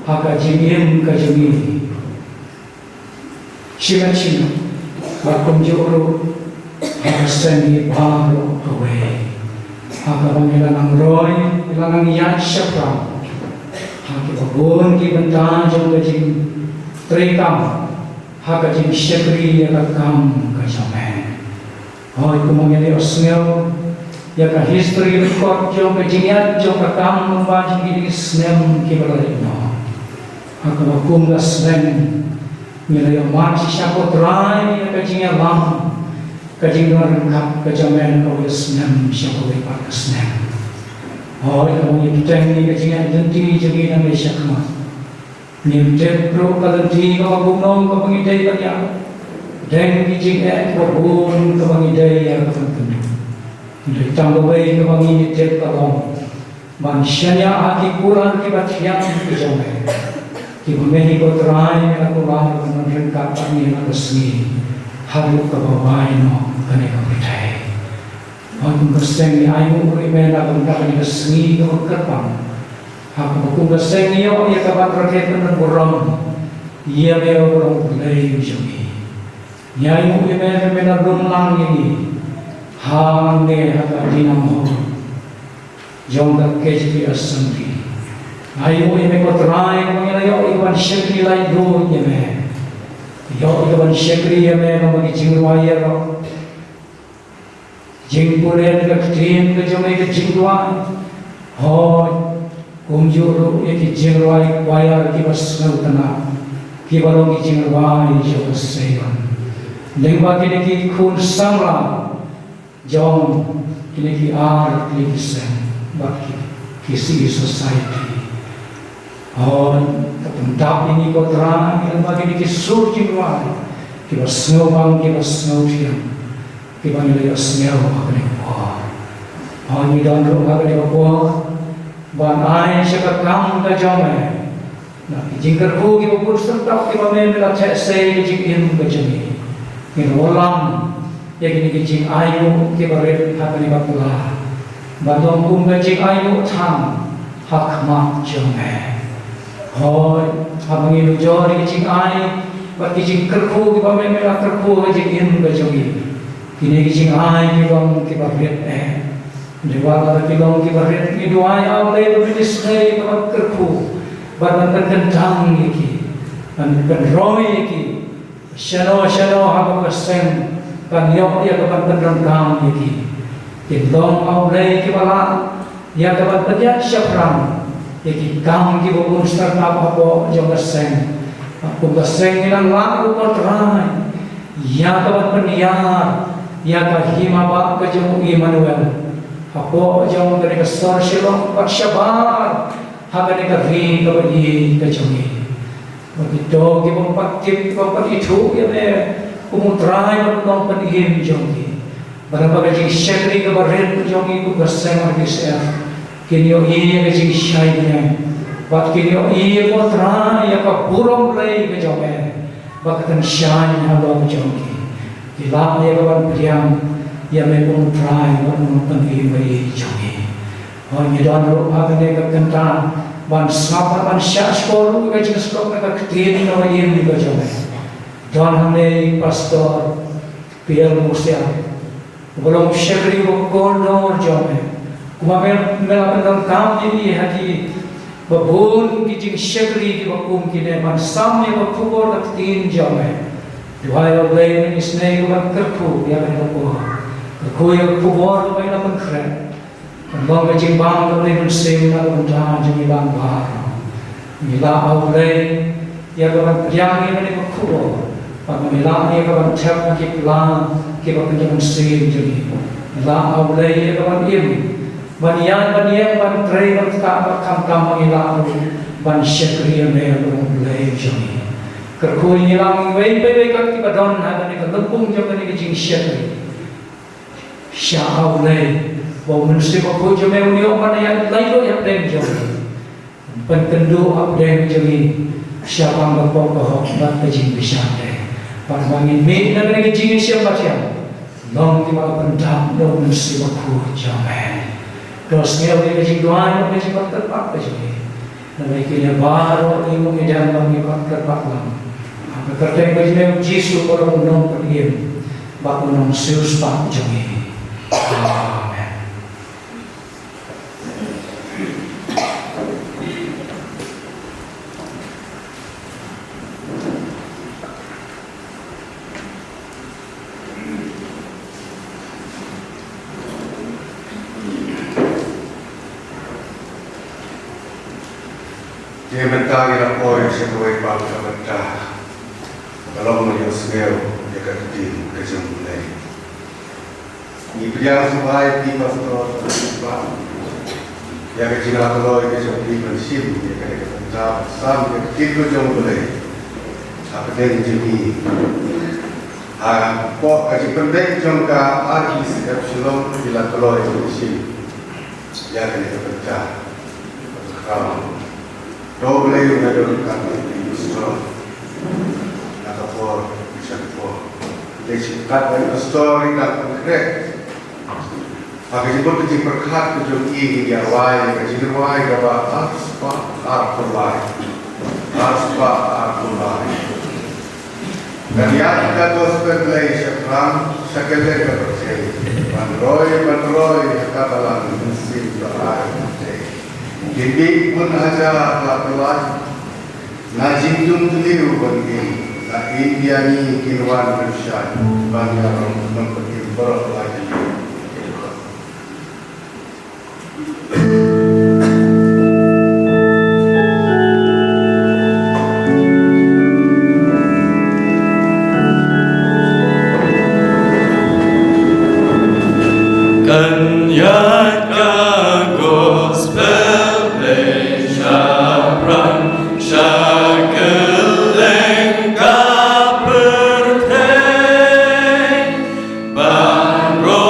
ha ka jingim ka jong ngi. Shi met shi met, bad kumjuh ruh ha ka seng baroh kawei, ha kaba ngi la nang roi, ngi la nang ïaid shaphrang ha kiba bun ki bynta jong ka jingtrei kam, ha ka jingshakri ïa ka kam ka jong me. Hooid, kumba ngi la ïohsngew ïa ka history record jong ka jingïaid jong ka kam lyngba jong kine ki snem kiba la leit noh, ha kaba kum ka seng ngi la ïohmad shisha ko Trai ïa ka jingïalam, ka jingdon ryngkat ka jong me na kawei ka snem sha kawei pat ka snem. Hooid, haba ngi bteng ïa ka jingïaid lynti jong ngi nangne shakhmat, ngim tip ruh ka lynti kaba kumno kaba ngi dei ban ïaid, deng ki jingeh kiba bun kaba ngi dei ïa ka ban kynduh. Hynrei tang kawei kaba ngi tip ka long ban shaniah ha ki kular kiba thiang ki jong me, kiba me hi ko Trai me la kular ban ryngkat bad ngi ha ka sngi haduh kaba wai noh kane ka pyrthei. Hooid, kum ka seng ngi ainguh ruh ïa me na ka bynta kane ka sngi kaba kyrpang, ha kaba kum ka seng ngi ïoh ïa ka ban rakhe pynburom ïa me uba long U Blei jong ngi. Ngi ainguh ïa me ba me la lum lang ïa ngi hangne ha ka dynamo jong ka K J P Assembly. Ngi ainguh ïa me ko Trai ba ngi la ïoh ïa ka ban shakri laitluid ïa me, ïoh ïa ka ban shakri ïa me lyngba ki jingrwai ïaroh, jingpule ka ktien ka jong me, ka jingduwai. Hooid, kumjuh ruh ïa ki jingrwai choir kiba sngewtynnat, kiba long ki jingrwai jong ka Seion, lyngba kine ki khun samla jong kine ki ar tylli ki seng bad ki, ki C E Society. Hooid, to pyndap ïa ngi ko Trai lyngba kine ki sur jingrwai kiba sngewbang, kiba sngewthiang, kiba ngi la ïohsngew ha kane ka por. Hooid, ngi don ruh ha kane ka por ban ai sha ka kam ka jong me, Na ki jingkyrkhu kiba bun syrtap kiba me me la theh sei ka jingim ka jong ngi. Ngin wallam ïa kine ki jingainguh kiba rit ha kane ka pla. Ban long kum ka jingainguh than ha khmat jong me. Hooid, haba ngi nujor ïa ki jingai bad ki jingkyrkhu kiba me me la kyrkhu ha ka jingim ka jong ngi, kine ki jingai ki long kiba rit eh. Hynrei wat la ki long kiba rit, ngi duwai, A Blei, ba men isynei ïa ka ban kyrkhu bad ban pynkyntang ïa ki, ban pynroi ïa ki. Shano shano ha kaba ka seng kan ïoh ïa ka ban pyndonkam ïa ki. Kin long, A Blei, kiba lah ïa ka ban pynïaid shaphrang ïa ki kam kiba bun syrtap hapoh jong ka seng. Kum ka seng ngi nang lah ruh, ko Trai, ïa ka ban pynïar ïa ka hima bah ka jong u Immanuel hapoh jong kane ka sor Shillong bad shabar ha kane ka ri kaba ïeit ka jong ngi. Bad kito kiba ym pat tip, kiba ym pat ithuh ïa me kum u Trai bad u Nongpynim jong ngi, bad ha ka jingshakri kaba rit jong ngi kum ka seng R B C F, kin ïohi ïa ka jingshai bniah bad kin ïohi, ko Trai, ïa ka burom Blei ka jong me ba ka kynshew halor jong ki. Ki lah ïa ka ban pdiang ïa me kum u Trai bad u Nongpynim ba ïeit jong ngi. Hooid, ngi don ruh ha kane ka kynta ban sngap, ban shah shkor ruh ïa ka jingsngap na ka ktien kaba im ka jong me. Don hangne i Pastor P L Musia, uba long u shakri uba kordor jong me, kumba me, me la pyndonkam ïa i ha kiba bun ki jingshakri kiba kum kine, ban sam ïa ka khubor ka ktien jong me. Duwai, A Blei, men isynei ïa ka ban kyrkhu ïa kane ka por, kyrkhu ïa ka khubor kaba me la pynkhreh. Kan long ka jingbam kaba lei mynsiem na ka bynta jong ngi lang baroh. Ngi lah, A Blei, ïa ka ban pdiang ïa kane ka khubor, bad ngi lah ïa ka ban thep ha ki pla kiba pynjah mynsiem jong ngi. Ngi lah, A Blei, ïa ka ban im, ban ïaid, ban ïeng, ban trei, ban ktah, bad khamtam ngi lah ruh ban shakri ïa me, ko Blei jong ngi. Kyrkhu ïa ngi lang iwei pa iwei kat kiba don ha kane ka lympung jong kane ka jingshakri. Shah, A Blei, ba u Mynsiem Bakhuid jong me un ïoh ban ïaid lait lut hapdeng jong ngi, pynkynduh hapdeng jong ngi shaphang ka pop ka hok bad ka jingbishar. Bad ba ngin mih na kane ka jingïashem bathiang, long kiba la pyndap da u Mynsiem Bakhuid jong me. To sngewbha ïa ka jingduwai bad ka jingpynkyrpad ka jong ngi. Namar kine baroh ngi ong, ngi dang, ba ngi pat kyrpad lang ha ka kyrteng ka jong u Jisu, ba long u Nongpynim bad u Nongsiewspah jong ngi. Amen. Te mynta ngi la poi sha kawei pat ka bynta ka long ban ïohsngew ïa ka ktien ka jong U Blei. Ngi pdiang sngewbha ïa phi pastor, ïa ka jingïaid kloi ka jong phi ban shim ïa kane ka bynta, sam ïa ka ktien ka jong U Blei. Hapdeng jong ngi, hapoh ka jingpynbeit jong ka R B C F Shillong, ngi la kloi ban shim ïa kane ka bynta. Ka kam, to U Blei un ïa don ryngkat bad phi pastor na ka por sha ka por. Te shi kat ba i pastor i dang pynkhreh, ha ka jingmut ka jingpyrkhat ka jong i, ngin ïa rwai ka jingrwai kaba arspah arphew lai. Arspah arphew lai. Kan ïaid ka gospel Blei shaphrang sha kylleng ka pyrthei, ban roi ban roi ha ka balang mynsiem Baha'i Day. Kin mih bun hajar la pyllait na jingdum tynrai ban im, na India ngi kin wan pynshai ban ïarap nongpynim baroh lai. Kan ïaid ka gospel Blei shaphrang sha kylleng ka pyrthei, ban roi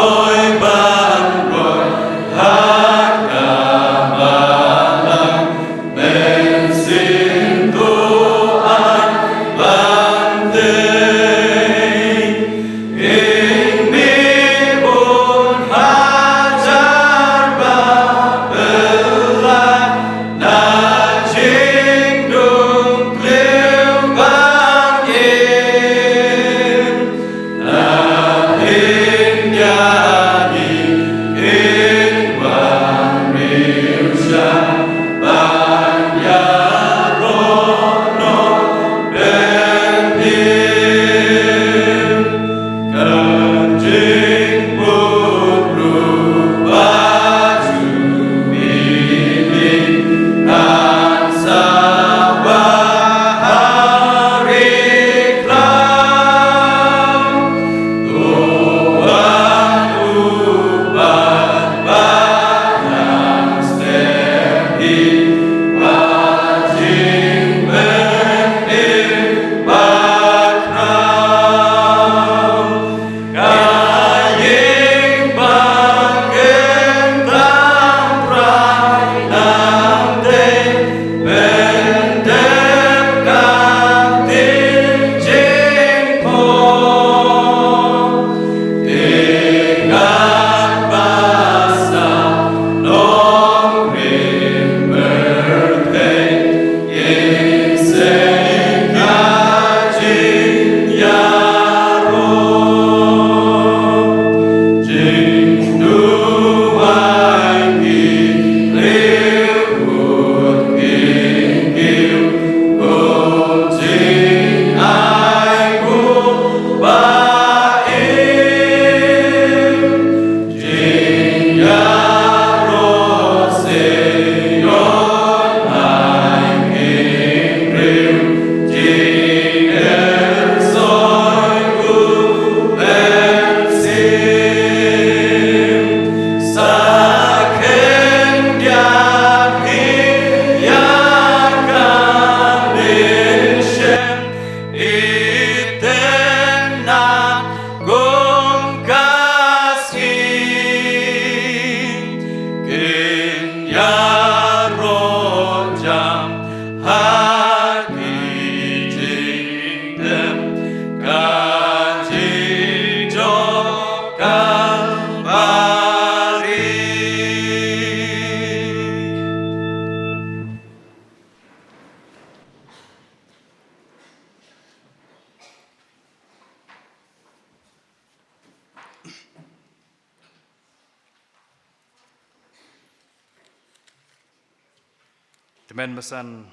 Tymmen basan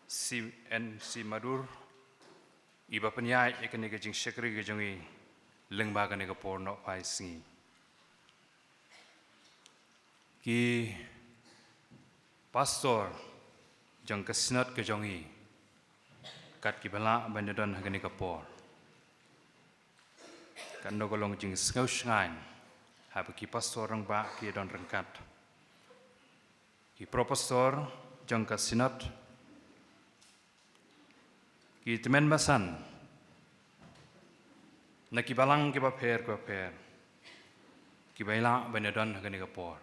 C N C Madur, iba pynïaid ïa kane ka jingshakri ka jong i lyngba kane ka por nohphai sngi. Ki pastor jong ka synod ka jong i, kat kiba lah ban ïadon ha kane ka por. Katno ka long jingsngew shngaiñ haba ki pastor rangbah ki ïadon ryngkat. Ki propastor jong ka synod, ki tymmen basan na ki balang kiba pher kiba pher, kiba lah ban ïadon ha kane ka por.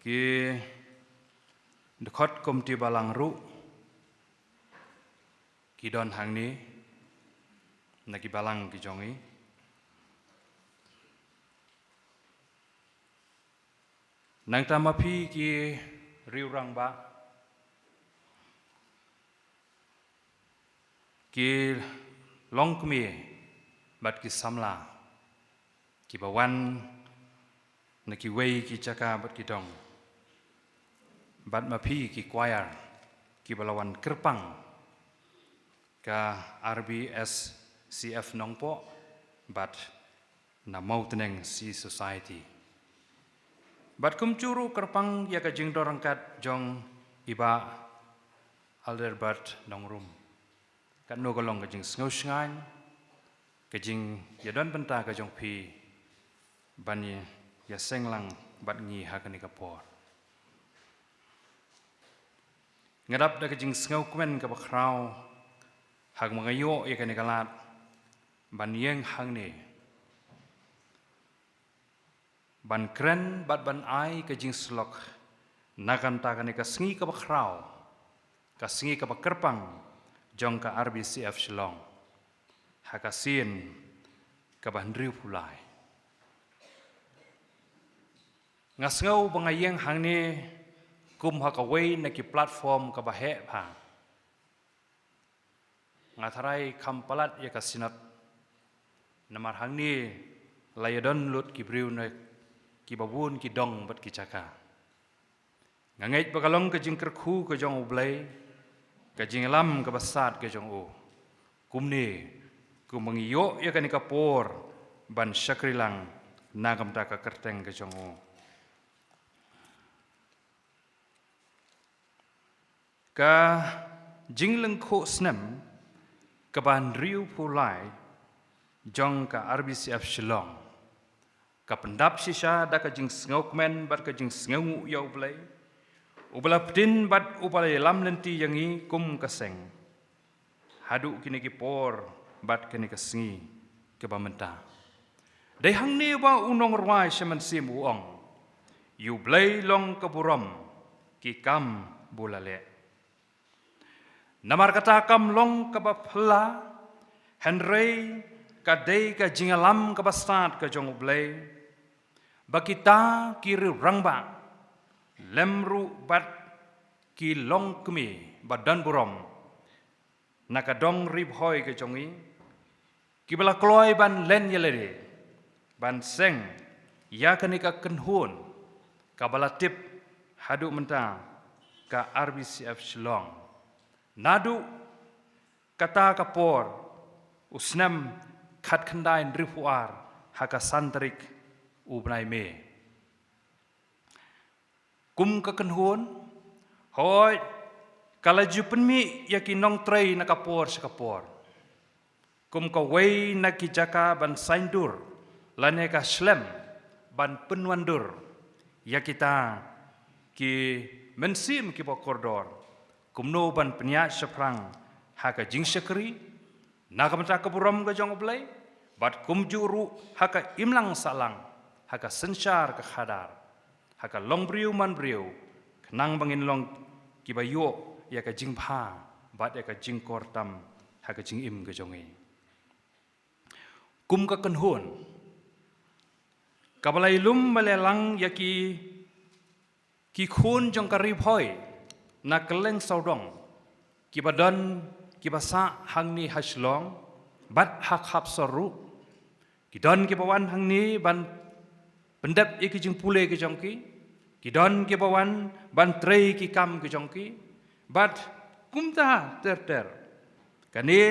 Ki dkhot komti balang ruh ki don hangne na ki balang ki jong i. Nangta ma phi ki riew rangbah, ki longkmie bad ki samla kiba wan na kiwei ki jaka bad ki dong, bad ma phi ki choir kiba la wan kyrpang ka R B S C F Nongpoh bad na Mawtneng Sea Society. Bad kumjuh ruh kyrpang ïa ka jingdon ryngkat jong i Bah Adelbert Nongrum. Katno ka long ka jingsngew shngaiñ ka jingïadon bynta ka jong phi ban ïa, ïaseng lang bad ngi ha kane ka por. Nga dap da ka jingsngew kmen kaba khraw haba nga ïoh ïa kane ka lad ban ïeng hangne ban kren bad ban ai ka jingsyllok na ka bynta kane ka sngi kaba khraw, ka sngi kaba kyrpang jong ka R B C F Shillong, ha ka sien kaba hynriewphew lai. Nga sngew ba nga ïeng hangne kum ha kawei na ki platform kaba heh bha. Nga tharai kham palat ïa ka synod, namar hangne la ïadon lut ki briew na kiba bun ki dong bad ki jaka. Nga ngeit ba ka long ka jingkyrkhu ka jong U Blei, ka jingïalam kaba sat ka jong u. Kumne, kumba ngi ïoh ïa kane ka por ban shakri lang na ka bynta ka kyrteng ka jong u. Ka jinglyngkhuh snem kaba hynriewphew lai jong ka R B C F Shillong ka pyndap shisha da ka jingsngew kmen bad ka jingsngewnguh ïa U Blei, uba la pdin bad uba la ïalam lynti ïa ngi kum ka seng haduh kine ki por bad kane ka sngi kaba mynta. Dei hangne ba u nongrwai sha mynsiem u ong, ïa U Blei long ka burom ki kam ba u la leh. Namar kata kam long kaba phylla, hynrei ka dei ka jingïalam kaba stad ka jong U Blei ba kita ki riew rangbah lem ruh bad ki longkmie ba don burom na ka dong Ri Bhoi ka jong i, kiba la kloi ban len ïa lade ban seng ïa kane ka kynhun kaba la tip haduh mynta ka R B C F Shillong. Naduh kata ka por u snem khatkhyndai hynriewphew ar ha ka san tarik u bnai May. Kum ka kynhun, hooid, ka la ju pynmih ïa ki nongtrei na ka por sha ka por kum kawei na ki jaka ban saiñdur lane ka shlem ban pynwandur ïa kita ki mynsiem kiba kordor kumno ban pynïaid shaphrang ha ka jingshakri na ka bynta ka burom ka jong U Blei, bad kumjuh ruh ha ka imlang sahlang, ha ka synshar ka khadar, ha ka longbriew manbriew, khnang ba ngin long kiba ïoh ïa ka jingbha bad ïa ka jingkor tam ha ka jingim ka jong ngi. Kum ka kynhun kaba la ïalum ba la ïalang ïa ki ki khun jong ka Ri Bhoi na kylleng sawdong kiba don kiba sah hangne ha Shillong bad ha khap sor ruh. Ki don kiba wan hangne ban pyndep ïa ki jingpule ki jong ki, Ki don kiba wan ban trei ki kam ki jong ki, bad kumta ter ter. Kane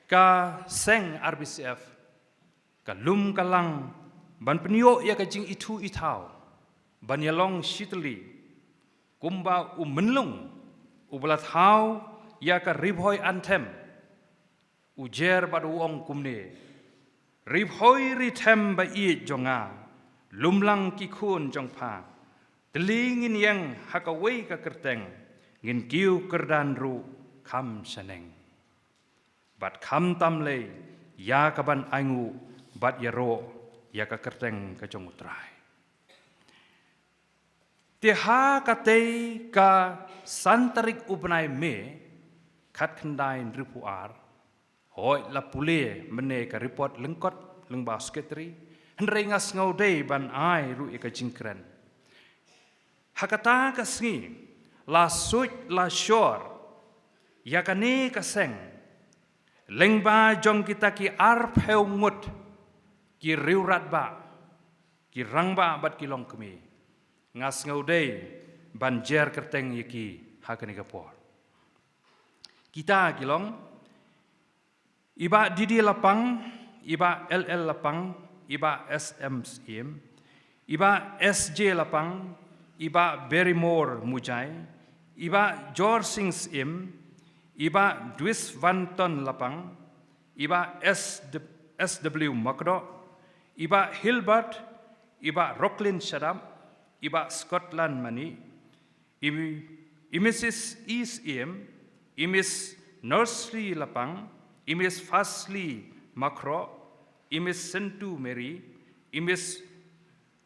ka seng R B C F ka lum ka lang ban pynïoh ïa ka jingithuh ithaw ban ïalong shitylli, kumba u Menlung uba la thaw ïa ka Ri Bhoi Anthem, u jer bad u ong kumne: Ri Bhoi Ri Them ba ïeit jong nga, lum lang ki khun jong pha. Tylli ngin ïeng ha kawei ka kyrteng, ngin kiew kyrdan ruh kham shaneng, bad kham tam lei ïa ka ban ainguh bad ïaroh ïa ka kyrteng ka jong U Trai. Te ha katei ka san tarik u bnai May, khatkhyndai hynriewphew ar, hooid la pule mynne ka report lyngkot lyngba u secretary, hynrei nga sngew dei ban ai ruh ïa ka jingkren. Ha kata ka sngi la suit la shor ïa kane ka seng lyngba jong kita ki arphew ngut ki riewrangbah, ki rangbah bad ki longkmie. Nga sngew dei ban jer kyrteng ïa ki ha kane ka por. Kita ki long: i Bah D D Lapang, i Bah L L Lapang, i Bah S M Syiem, i Bah S J Lapang, i Bah Barrymore Mujai, i Bah Jorsing Syiem, i Bah Dwisvanton Lapang, i Bah S W Makdoh, i Bah Hilbert, i Bah Rocklin Shadap, i Bah Scotland Mani, i, i Missus E Syiem, i Miss Nursery Lapang, i Miss Fasli Makroh, i Miss Sentu Mary, i Miss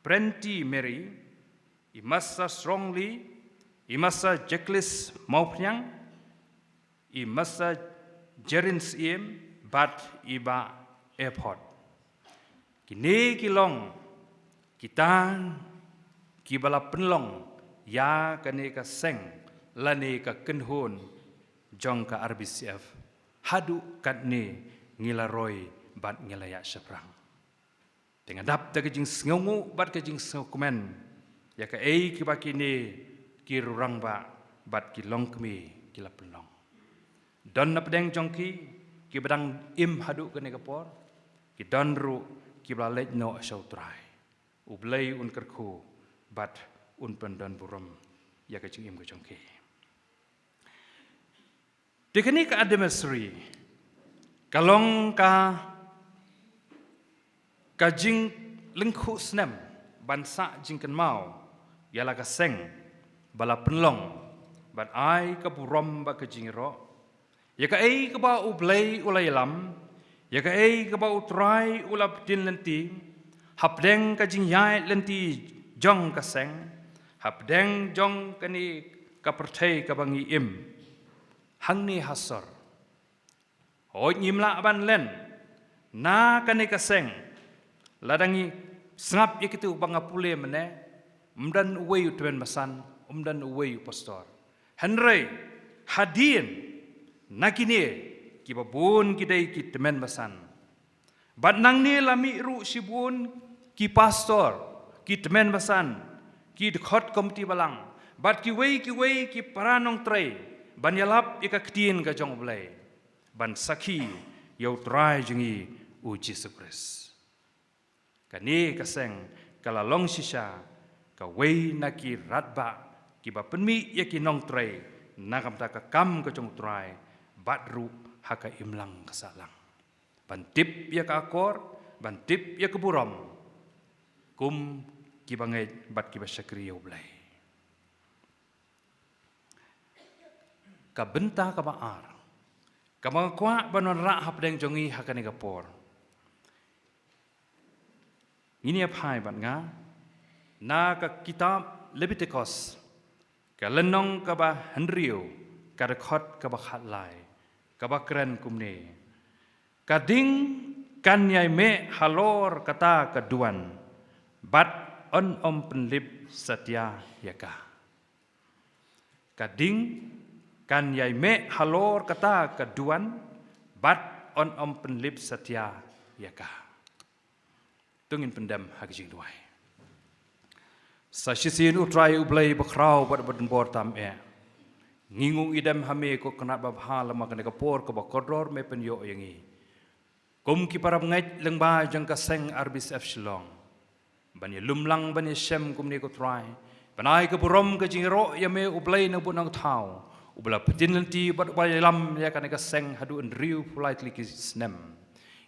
Prenti Mary, i Master Strongly, i Master Jacques Mawphniang, i Master Jerin Syiem, bad i Bah Airport. Kine ki long kita kiba la pynlong ïa kane ka seng lane ka kynhun jong ka R B C F. Haduh katne ngi la roi bad ngi la ïaid shaphrang. Te nga dap da ka jingsngewnguh bad ka jingsngewkmen ïa kaei kaba kine ki riewrangbah bad ki longkmie ki la pynlong. Don na pdeng jong ki kiba dang im haduh kane ka por, ki don ruh kiba la leit noh sha U Trai. U Blei un kyrkhu bad un pyndonburom ïa ka jingim ka jong ki. Te kane ka anniversary ka long ka, ka jinglyngkhuh snem ban sah jingkynmaw ïa la ka seng ba la pynlong bad ai ka burom bad ka jingïaroh ïa kaei kaba U Blei u la ïalam, ïa kaei kaba U Trai u la pdiang lynti hapdeng ka jingïaid lynti jong ka seng, hapdeng jong kane ka pyrthei kaba ngi im. Hangne ha sor, hooid ngim lah ban len na kane ka seng. Lada ngi sngap ïa kito ba nga pule mynne, ym don uwei u tymmen basan, ym don uwei u pastor. Hynrei hadien na kine kiba bun ki dei ki tymmen basan. Bad nangne la mih ruh shibun ki pastor, ki tymmen basan, ki dkhot komiti balang, bad kiwei kiwei ki para nongtrei ban ïalap ïa ka ktien ka jong U Blei, ban sakhi ïa U Trai jong ngi U Jisu Khrist. Kane ka seng ka la long shisha kawei na ki rangbah kiba pynmih ïa ki nongtrei na ka bynta ka kam ka jong U Trai, bad ruh ha ka imlang ka sahlang, ban tip ïa ka akor, ban tip ïa ka burom kum kiba ngeit bad kiba shakri ïa U Blei. Ka bynta kaba ar kaba nga kwah ban wanrah hapdeng jong ngi ha kane ka por, ngin ïa phai bad nga na ka kitab Lebitikos, ka lynnong kaba hynriew, ka dkhot kaba khatlai, kaba kren kumne: Ka ding kan ïai meh halor kata ka duwan, bad yn ym pynlip satia ïa ka. Ka ding kan ïai meh halor kata ka duwan, bad yn ym pynlip satia ïa ka. To ngin pyndem ha ka jingduwai. Sa shisien u Trai u Blei bakhraw bad badonbor tam eh. Ngi ngong idem ha me ko Kynrad babha lem ha kane ka por kaba kordor me pynïoh ïa ngi. Kum ki parabangeit lyngba jong ka seng R B C F Shillong. Ban ïalum lang ban ïashem kumne ko Trai. Ban ai ka burom ka jingïaroh ïa me u Blei nongbuh nongthaw. Uba la pyntin lynti bad uba la ïalam ïa kane ka seng haduh hynriewphew lai tylli ki snem.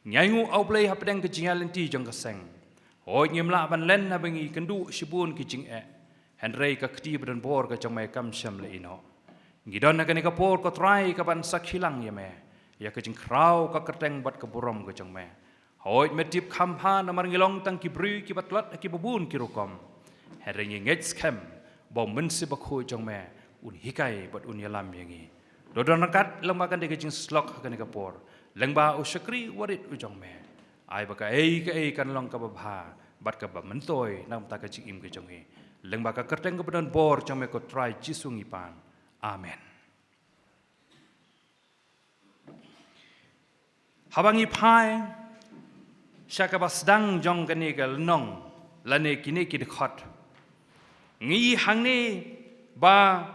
Ngi ainguh ah u Blei hapdeng ka jingïaid lynti jong ka seng. Hooid ngim lah ban len haba ngi kynduh shibun ki jingeh. Hynrei ka kti badonbor ka jong me kam shym la ïehnoh. Ngi don ha kane ka por ko Trai kaban sakhi lang ïa me. Ïa ka jingkhraw ka kyrteng bad ka burom ka jong me. Hooid me tip kham bha namar ngi long tang ki briew kiba tlot ha kiba bun ki rukom. Hynrei ngi ngeit skhem ba u Mynsiem Bakhuid jong me un hikai bad un ïalam ïa ngi. To don ryngkat lyngba kane ka jingsyllok ha kane ka por. Lyngba u shakri warit u jong me. Ai ba kaei kaei kan long kaba bha bad kaba myntoi na ka bynta ka jingim ka jong ngi. Lyngba ka kyrteng kaba donbor jong me ko Trai Jisu ngi pan. Amen. Haba ngi phai sha kaba sdang jong kane ka lynnong lane kine ki dkhot, ngi ïohi hangne ba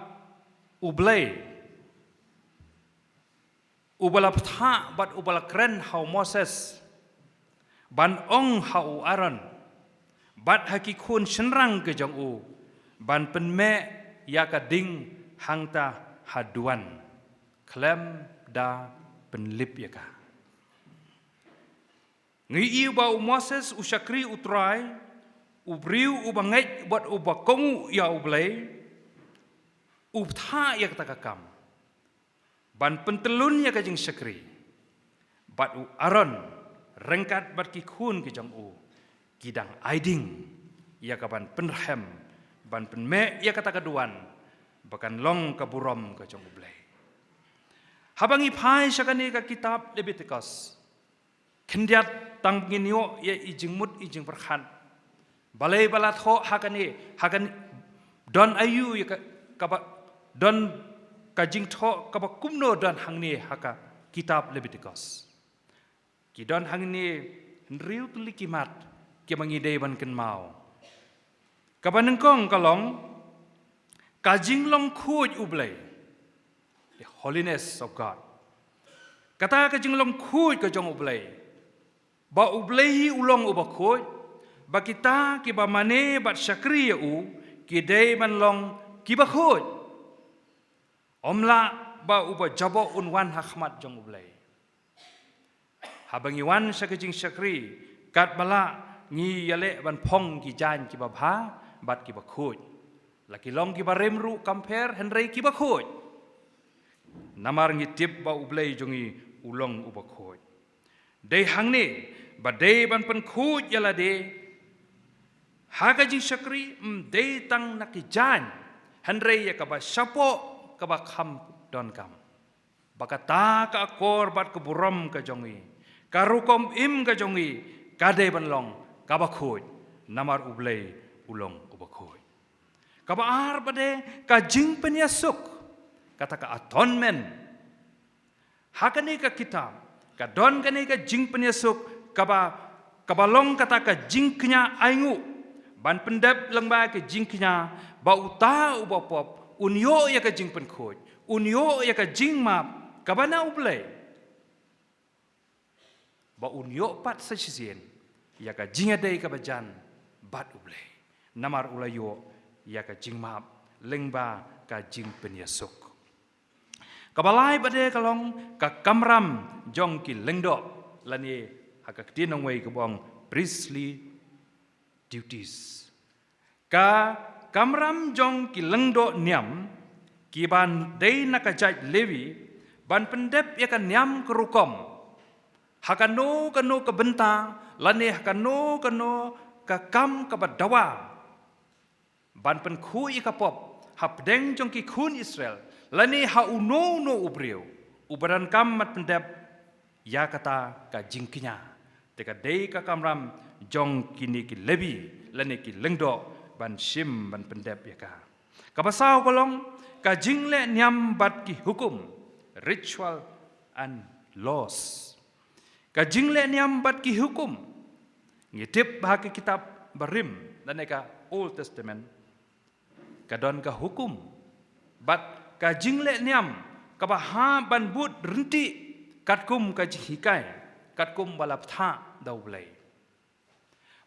u Blei uba la bthah bad uba la kren ha u Moses ban ong ha u Aaron bad ha ki khun shynrang ka jong u ban pynmeh ïa ka ding hangta ha duwan khlem da pynlip ïa ka. Ngi ïohi ba u Moses u shakri u Trai, u briew uba ngeit bad uba kohnguh ïa u Blei, u bthah ïa kata ka kam ban pyntyllun ïa ka jingshakri. Bad u Aaron ryngkat bad ki khun ki jong u ki dang ai ding ïa ka ban pynrhem ban pynmeh ïa kata ka duwan ba kan long ka burom ka jong u Blei. Haba ngi phai sha kane ka kitab Leviticus, khyndiat tang ngin ïoh ïa i jingmut i jingpyrkhat. Balei ba la thoh ha kane, ha kane don aïu ïa ka, kaba don ka jingthoh kaba kumno don hangne ha ka kitab Leviticus. Ki don hangne hynriew tylli ki mat kiba ngi dei ban kynmaw. Kaba nyngkong ka long ka jinglong khuid u Blei. The holiness of God. Kata ka jinglong khuid ka jong u Blei. Ba u Blei hi u long uba khuid, ba kita kiba mane bad shakri ïa u ki dei ban long kiba khuid. Ym lah ba uba jaboh un wan ha khmat jong u Blei. Haba ngi wan sha ka jingshakri, katba lah ngi ïaleh ban phong ki jaiñ kiba bha bad kiba khuid. La ki long kiba rim ruh kam pher hynrei kiba khuid. Namar ngi tip ba u Blei jong ngi u long uba khuid. Dei hangne ba dei ban pynkhuid ïa lade ha ka jingshakri, ym dei tang na ki jaiñ hynrei ïa kaba shapoh kaba kham donkam. Ba kata ka akor bad ka burom ka jong ngi, ka rukom im ka jong ngi ka dei ban long kaba khuid, namar u Blei u long uba khuid. Kaba ar ba dei ka jingpynïasuk, kata ka atonement. Ha kane ka kitab ka don kane ka jingpynïasuk kaba, kaba long kata ka jingkñia ainguh ban pyndep lyngba ka jingkñia ba uta uba pop un ïoh ïa ka jingpynkhuid, un ïoh ïa ka jingmap kaba na u Blei. Ba un ïoh pat sa shisien ïa ka jingïadei kaba jan bad u Blei. Namar u la ïoh ïa ka jingmap lyngba ka jingpynïasuk. Kaba lai ba dei ka long ka kamram jong ki lyngdoh lane ha ka ktien nongwei kaba ong priestly duties. Ka kamram jong ki lyngdoh niam kiba dei na ka jait Levi ban pyndep ïa ka niam ka rukom ha kano kano ka bynta lane ha kano kano ka kam kaba dawa. Ban pynkhuid ïa ka pop hapdeng jong ki khun Israel lane ha uno uno u briew uba donkam ban pyndep ïa kata ka jingkñia. Te ka dei ka kamram jong kine ki Levi lane ki lyngdoh ban shim ban pyndep ïa ka. Kaba saw ka long ka jingleh niam bad ki hukum, ritual and laws. Ka jingleh niam bad ki hukum. Ngi tip ba ha ka kitab barim lane ka Old Testament Ka don ka hukum bad ka jinglehniam kaba hap ban bud ryntih katkum ka jinghikai, katkum ba la bthah da U Blei.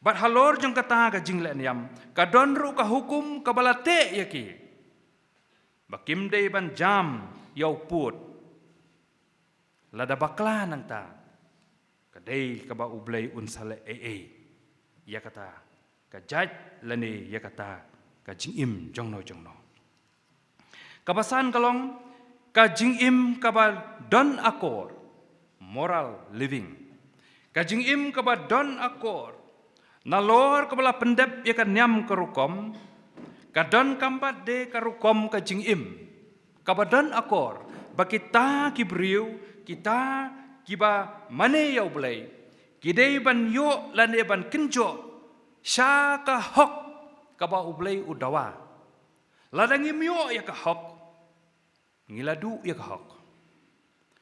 Bad halor jong kata ka jinglehniam ka don ruh ka hukum kaba la teh ïa ki ba kim dei ban jam ïa u pud. Lada bakla nangta, ka dei kaba U Blei un sa leh ei ei ïa kata ka jait lane ïa kata ka jingim jongno jongno. Kaba san ka long ka jingim kaba don akor, moral living. Ka jingim kaba don akor, nalor kaba la pyndep ïa ka niam ka rukom, ka don kam pat de ka rukom ka jingim kaba don akor ba kita ki briew, kita kiba mane ïa U Blei, ki dei ban ïoh lane ban kynjoh sha ka hok kaba U Blei u dawa. Lada ngim ïoh ïa ka hok, ngi la duh ïa ka hok.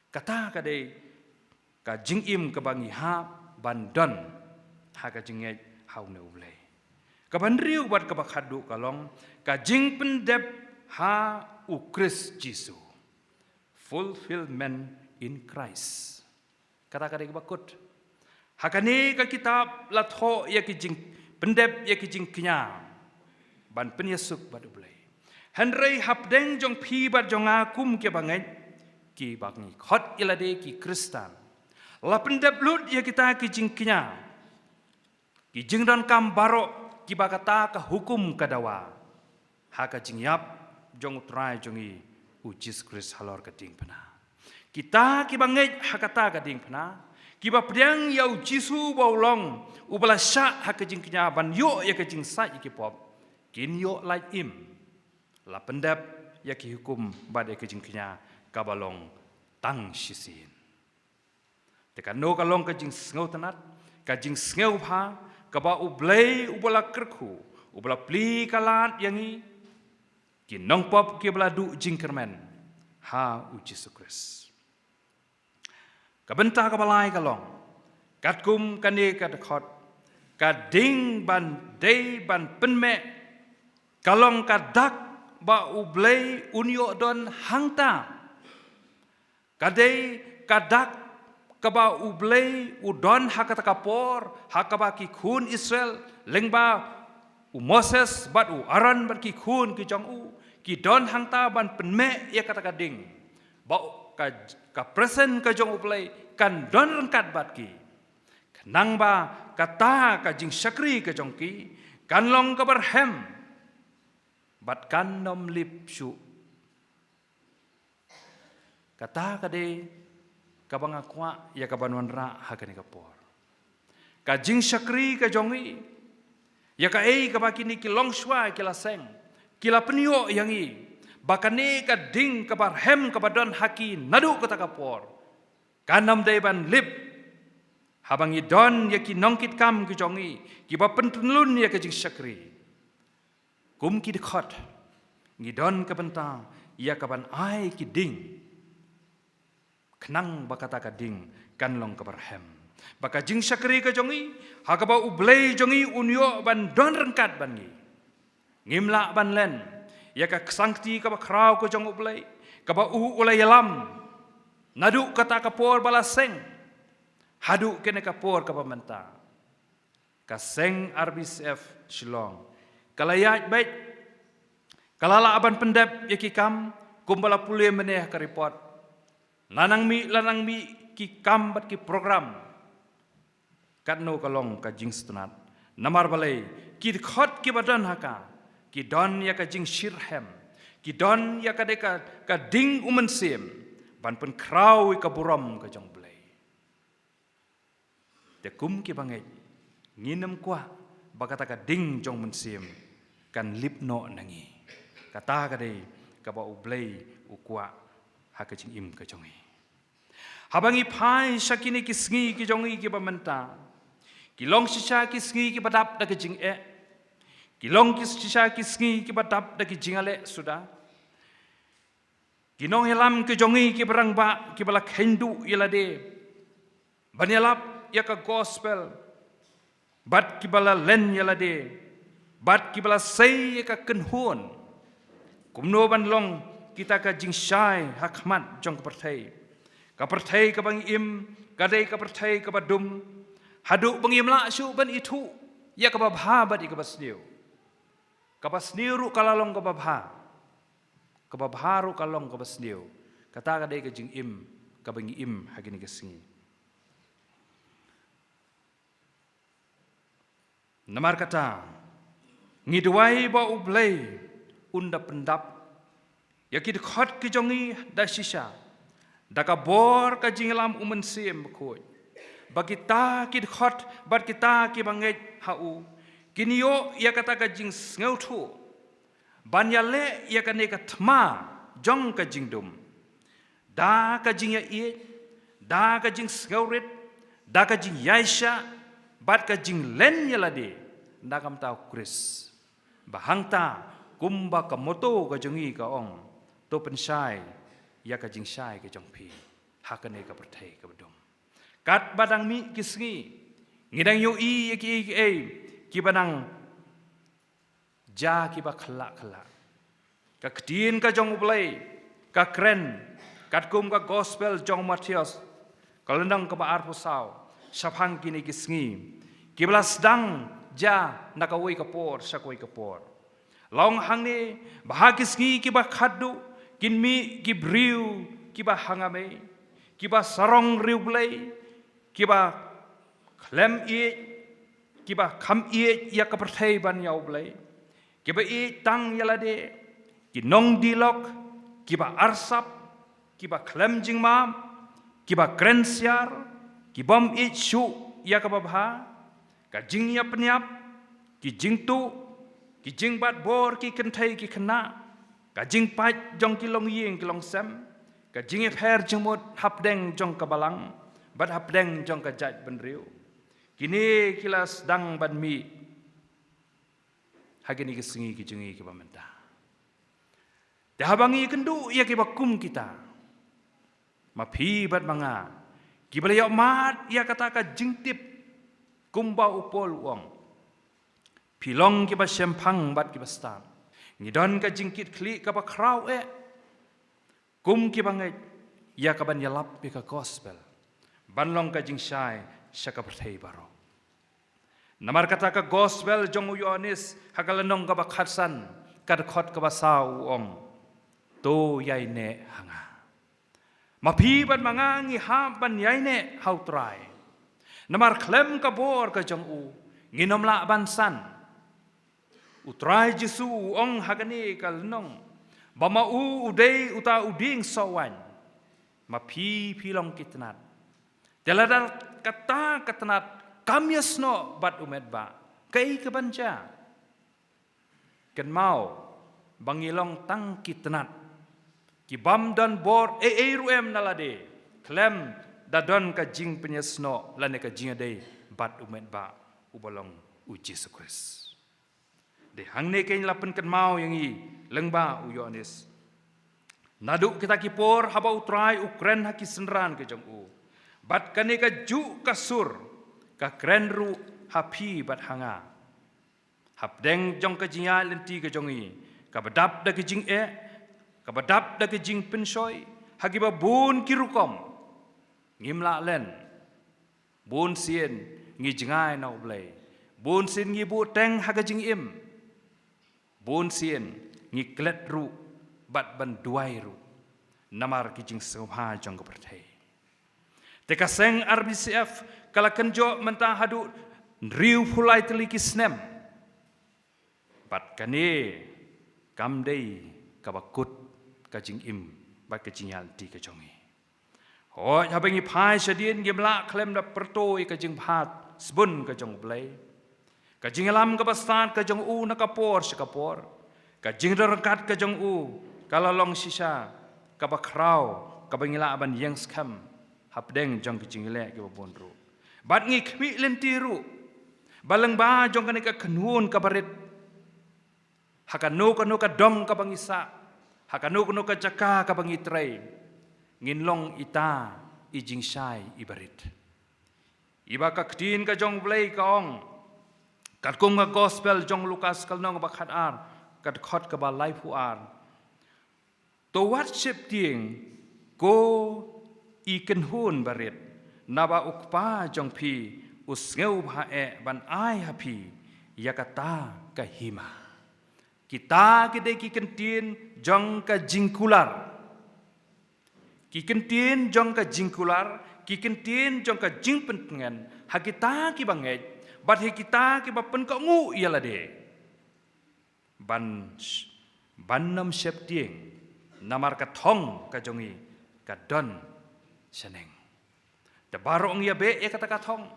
Kata ka dei ka jingim kaba ngi hap ban don ha ka jingngeit ha une U Blei. Kaba hynriew bad kaba khatduh ka long ka jingpyndep ha U Khrist Jisu. Fulfillment in Christ. Kata ka dei kaba kut. Ha kane ka kitab la thoh ïa ki jingpyndep ïa ki jingkñia ban pynïasuk bad U Blei. Hynrei hapdeng jong phi bad jong nga kum kiba ngeit, kiba ngi khot ïa lade ki Khristan, la pyndep lut ïa kita ki jingkñia, ki jingdonkam baroh kiba kata ka hukum ka dawa ha ka jingïap jong U Trai jong ngi U Jisu Khrist halor ka diengphna. Kita kiba ngeit ha kata ka diengphna, kiba pdiang ïa U Jisu ba u long uba la shah ha ka jingkñia ban ïoh ïa ka jingsait ïa ki pop, kin ïoh lait im. La pyndep ïa ki hukum bad ïa ka jingkñia kaba long tang shisien. Te kano ka long ka jingsngewtynnat, ka jingsngewbha kaba U Blei uba la kyrkhu, uba la plie ka lad ïa ngi ki nongpop kiba la duh jingkyrmen ha U Jisu Khrist. Ka bynta kaba lai ka long, katkum kane ka dkhot, ka ding ban dei ban pynmeh ka long ka dak ba U Blei un ïoh don hangta. Ka dei ka dak kaba U Blei u don ha kata ka por, ha kaba ki khun Israel, lyngba u Moses bad u Aaron bad ki khun ki jong u, ki don hangta ban pynmeh ïa kata ka ding. Ba ka, ka presence ka jong U Blei kan don ryngkat bad ki. Khnang ba kata ka jingshakri ka jong ki kan long kaba rhem bad kan ym lip shuh. Kata ka dei kaba nga kwah ïa ka ban wanrah ha kane ka por. Ka jingshakri ka jong ngi ïa kaei kaba kine ki longshuwa ki la seng, ki la pynïoh ïa ngi, ba kane ka ding kaba rhem kaba don ha ki naduh kata ka por kan ym dei ban lip haba ngi don ïa ki nongkitkam ki jong ngi kiba pyntyllun ïa ka jingshakri. Kum ki dkhot, ngi don ka bynta ïa ka ban ai ki ding, khnang ba kata ka ding kan long kaba rhem, ba ka jingshakri ka jong ngi ha kaba U Blei jong ngi un ïoh ban don ryngkat bad ngi. Ngim lah ban len ïa ka ksangkti kaba khraw ka jong U Blei kaba u u la ïalam naduh kata ka por ba la seng haduh kane ka por kaba mynta. Ka seng R B C F Shillong ka la ïaid beit, ka la lah ban pyndep ïa ki kam kumba la pule mynne ha ka report. La nang mih, la nang mih ki kam bad ki program. Katno ka long ka jingsngewtynnat. Namar balei, ki dkhot kiba don ha ka ki don ïa ka jingshitrhem, ki don ïa ka dei ka, ka ding U Mynsiem ban pynkhraw ïa ka burom ka jong U Blei. Te kum kiba ngeit, ngin ym kwah ba kata ka ding jong U Mynsiem kan lip noh na ngi. Kata ka dei kaba U Blei u kwah ha ka jingim ka jong ngi. Haba ngi phai sha kine ki sngi ki jong ngi kiba mynta, ki long shisha ki sngi kiba dap da ka jingeh, ki long ki shisha ki sngi kiba dap da ki jingïaleh suda. Ki nongïalam ki jong ngi kiba rangbah kiba la kheiñ duh ïa lade ban ïalap ïa ka gospel, bad kiba la len ïa lade, bad kiba la sei ïa ka kynhun, Kumno ban long kita ka jingshai ha khmat jong ka pyrthei. Ka pyrthei kaba ngi im, ka dei ka pyrthei kaba dum. Haduh ba ngim lah shuh ban ithuh ïa kaba bha bad ïa kaba sniew. Kaba sniew ruh ka la long kaba bha. Kaba bha ruh ka long kaba sniew. Kata ka dei ka jingim kaba ngi im ha kine ki sngi. Namar kata, ngi duwai ba U Blei un da pyndap ïa ki dkhot ki jong ngi da shisha, da ka bor ka jingïalam U Mynsiem Bakhuid, ba kita ki dkhot bad kita kiba ngeit ha u kin ïoh ïa kata ka jingsngewthuh ban ïaleh ïa kane ka thma jong ka jingdum. Da ka jingïaieit, da ka jingsngewrit, da ka jingïaishah, bad ka jinglen ïalade na ka bynta U Khrist. Ba hangta, kumba ka motto ka jong ngi ka ong, to pynshai ïa ka jingshai ka jong phi ha kane ka pyrthei kaba dum. Katba dang mih ki sngi, ngi dang ïohi ïa kiei kiei kiba dang jia kiba khlak khlak. Ka ktien ka jong U Blei ka kren katkum ka Gospel jong u Mathaios, ka lynnong kaba arphew saw, shaphang kine ki sngi kiba la sdang jia na kawei ka por sha kawei ka por. Long hangne ba ha ki sngi kiba khatduh kin mih ki briew kiba ha nga mei, kiba sarong riewblei, kiba khlem ïeit, kiba kham ïeit ïa ka pyrthei ban ïa U Blei, kiba ïeit tang ïalade, ki nongdih lok, kiba arsap, kiba khlem jingmap, kiba kren siar, ki bym ïeit shuh ïa kaba bha, ka jingïapynïap, ki jingtuh, ki jingbat bor ki kynthei ki khynnah, ka jingpait jong ki longïing ki longsem, ka jingïapher jingmut hapdeng jong ka balang bad hapdeng jong ka jaitbynriew. Kine ki la sdang ban mih ha kine ki sngi ki jong ngi kiba mynta. Te haba ngi kynduh ïa kiba kum kita, ma phi bad ma nga, kiba la ïohmad ïa kata ka jingtip, kumba u Paul u ong, phi long kiba shemphang bad kiba stad. Ngi don ka jingkitkhlieh kaba khraw eh kum kiba ngeit ïa kaban ïalap ïa ka Gospel ban long ka jingshai sha ka pyrthei baroh. Namar kata ka Gospel jong u Ïoannis ha ka lynnong kaba khatsan, ka dkhot kaba saw u ong, to ïaineh ha nga. Ma phi bad ma nga ngi hap ban ïaineh ha U Trai. Namar khlem ka bor ka jong u ngin ym lah ban san. U Trai Jisu u ong ha kane ka lynnong ba ma u u dei uta u dieng soh waiñ. Ma phi phi long ki tnat. Te lada kata ka tnat kam ïasnoh bad u metbah, kaei kaban jia? Kynmaw ba ngi long tang ki tnat, ki bym don bor ei ei ruh em na lade khlem da don ka jingpynïasnoh lane ka jingïadei bad u metbah uba long u Jisu Khrist. Dei hangne kein la pynkynmaw ïa ngi lyngba u Ïoannis. Naduh kita ki por haba U Trai u kren ha ki synran ka jong u, bad kane kajuh ka sur ka kren ruh ha phi bad ha nga. Hapdeng jong ka jingïaid lynti ka jong ngi, kaba dap da ka jingeh, kaba dap da ka jingpynshoi ha kiba bun ki rukom, ngim lah len. Bun sien ngi jngai na U Blei. Bun sien ngi buh teng ha ka jingim. Bun sien ngi klet ruh bad ban duwai ruh namar ki jingsngewbha jong ka pyrthei. Te ka seng R B C F ka la kynjoh mynta haduh hynriewphew lai tylli ki snem. Bad kane kam dei kaba kut ka jingim bad ka jingïaid lynti ka jong ngi. Hooid, haba ngi phai shadien ngim lah khlem da pyrto ïa ka jingbha sbun ka jong U Blei. Ka jingïalam kaba stad ka jong u na ka por sha ka por. Ka jingdon ryngkat ka jong u ka la long shisha kaba khraw, kaba ngi lah ban ïeng skhem hapdeng jong ka jingleh kiba bun ruh. Bad ngi khmih lynti ruh ba lyngba jong kane ka kynhun kaba rit, ha kano kano ka dong kaba ngi sah, ha kano kano ka jaka kaba ngi trei, ngin long ita i jingshai iba rit. Iba ka ktien ka jong U Blei ka ong, katkum ka Gospel jong u Lukas ka lynnong ba khatar, ka dkhot kaba laiphew ar, To wat sheptieng, ko i kynhun barit, naba u Kpa jong phi u sngewbha eh ban ai ha phi ïa kata ka hima. Kita ki dei ki kyntien jong ka jingkular. Ki kyntien jong ka jingkular, ki kyntien jong ka jingpyntngen ha kita ki bangeit bad ha kita ki ba pynkohnguh ïa lade. Ban sh-, ban ym sheptieng, namar ka thong ka jong i ka don shaneng. Te baroh ngi ïa beh ïa kata ka thong.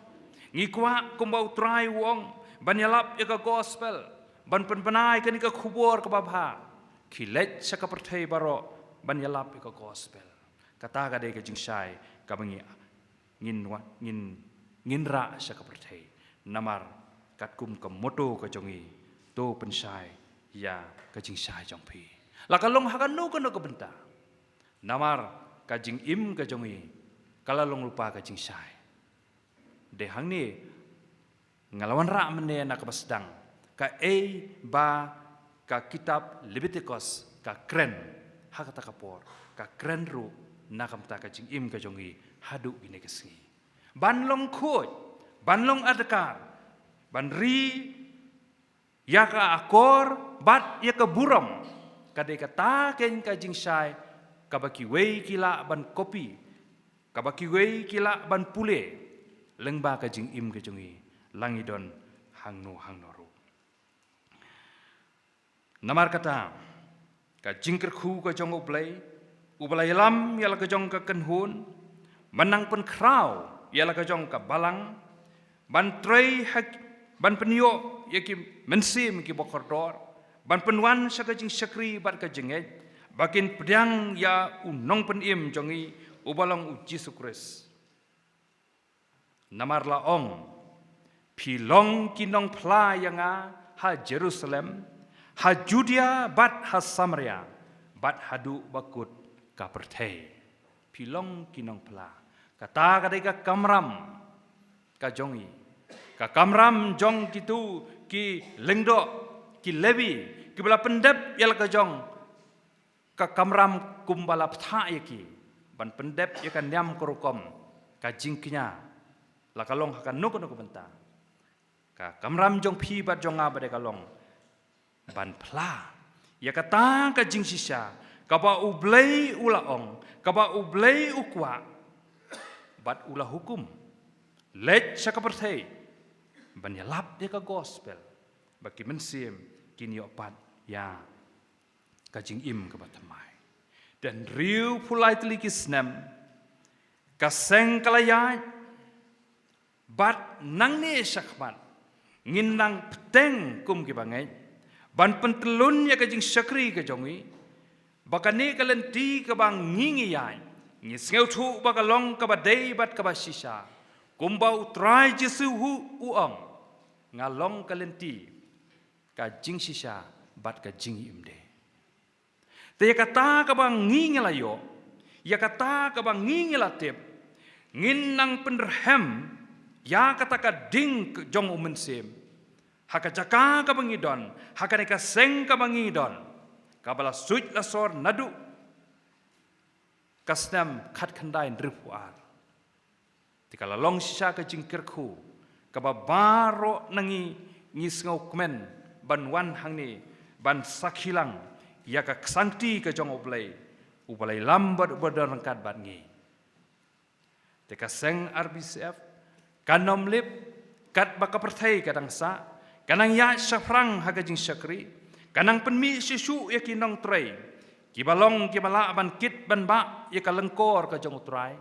Ngi kwah kumba u Trai u ong, ban ïalap ïa ka gospel, ban pynbna ïa kane ka khubor kaba bha. Khie leit sha ka pyrthei baroh, ban ïalap ïa ka gospel. Kata ka dei ka jingshai kaba ngi ngin wa-, ngin, ngin rah sha ka pyrthei. Namar katkum ka motto ka jong i, to pynshai ïa ka jingshai jong phi. La ka long ha kano kano ka bynta. Namar ka jingim ka jong i, ka la long lypa ka jingshai. Dei hangne, nga la wanrah mynne na kaba sdang, kaei ba ka kitab Lebitikos ka kren ha kata ka por, ka kren ruh na ka bynta ka jingim ka jong i haduh kine ki sngi. Ban long khuid, ban long adkar, ban ri ïa ka akor bad ïa ka burom, ka dei kata keiñ ka jingshai kaba kiwei ki lah ban copy, kaba kiwei ki lah ban pule lyngba ka jingim ka jong i, la ngi don hangno hangno ruh. Namar kata, ka jingkyrkhu ka jong U Blei, uba la ïalam ïa la ka jong ka kynhun, ban nang pynkhraw ïa la ka jong ka balang, ban trei ha k-, ban pynïoh ïa ki mynsiem kiba kordor, ban pynwan sha ka jingshakri bad ka jingngeit, ba kin pdiang ïa u nongpynim jong i, uba long U Jisu Khrist. Namar la ong, phi long ki nongphla ïa nga ha Jerusalem, ha Judea bad ha Samaria, bad haduh ba kut ka pyrthei. Phi long ki nongphla. Kata ka dei ka kamram ka jong i. Ka kamram jong kito ki lyngdoh, ki Lebi, kiba la pyndep ïa la ka jong ka kamram kumba la bthah ïa ki, ban pyndep ïa ka niam ka rukom, ka jingkñia, la ka long ha kano kano ka bynta. Ka kamram jong phi bad jong nga ba dei ka long ban phla ïa kata ka jingshisha kaba U Blei u la ong, kaba U Blei u kwah bad u la hukum. Leit sha ka pyrthei ban ïalap ïa ka gospel, ba ki mynsiem kin ïoh pat ïa ka jingim kaba thymmai. Te hynriewphew lai tylli ki snem, ka seng ka la ïaid, bad nangne shakhmat, ngin nang bteng kum ki bangeit, ban pyntyllun ïa ka jingshakri ka jong i, ba kane ka lynti kaba ngi ngi ïaid, ngi sngewthuh ba ka long kaba dei bad kaba shisha, kumba U Trai Jisu u ong, nga long ka lynti, ka jingshisha bad ka jingim de. Te ïa kata kaba ngi ngi la ïoh, ïa kata kaba ngi ngi la tip, ngin nang pynrhem ïa kata ka ding jong U Mynsiem ha ka jaka kaba ngi don, ha kane ka seng kaba ngi don, kaba la suit la sor naduh ka snem khatkhyndai hynriewphew ar. Te ka la long shisha ka jingkyrkhu kaba baroh na ngi ngi sngewkmen ban wan hangne ban sakhi lang ïa ka ksangti ka jong U Blei, uba la ïalam bad uba don ryngkat bad ngi. Te ka seng R B C F kan ym lip katba ka pyrthei ka dang sah, ka nang ïaid shaphrang ha ka jingshakri, ka nang pynmih shisha ïa ki nongtrei kiba long kiba lah ban kit ban bah ïa ka lyngkor ka jong U Trai.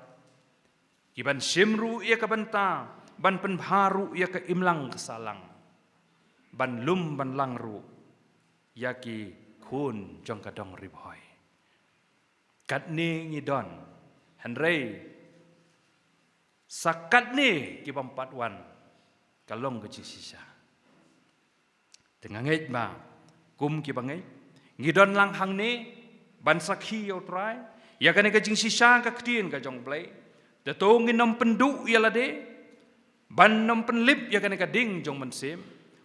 Kiban shim ruh ïa ka bynta ban pynbha ruh ïa ka imlang ka sahlang, ban lum ban lang ruh ïa ki khun jong ka dong Ri Bhoi. Katne ngi don, hynrei sa katne ki bym pat wan, ka long ka jingshisha. Te nga ngeit ba kum ki bangeit ngi don lang hangne ban sakhi ïa U Trai, ïa kane ka jingshisha ka ktien ka jong U Blei. Te to ngin ym pynduh ïa lade ban ym pynlip ïa kane ka ding jong U Mynsiem,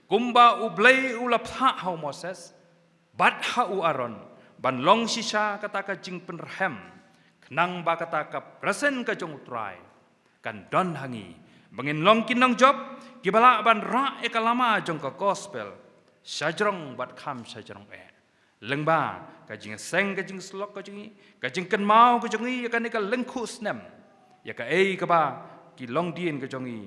kumba U Blei u la phah ha u Moses bad ha u Aaron, ban long shisha kata ka jingpynrhem, khnang ba kata ka presence ka jong U Trai kan don ha ngi, ba ngin long ki nongjop kiba lah ban rah ïa ka lama jong ka gospel shajrong bad kham shajrong eh. Lyngba ka jingseng ka jingsyllok ka jong ngi, ka jingkynmaw ka jong ngi ïa kane ka lyngkhuh snem, ïa kaei kaba ki longdien ka jong ngi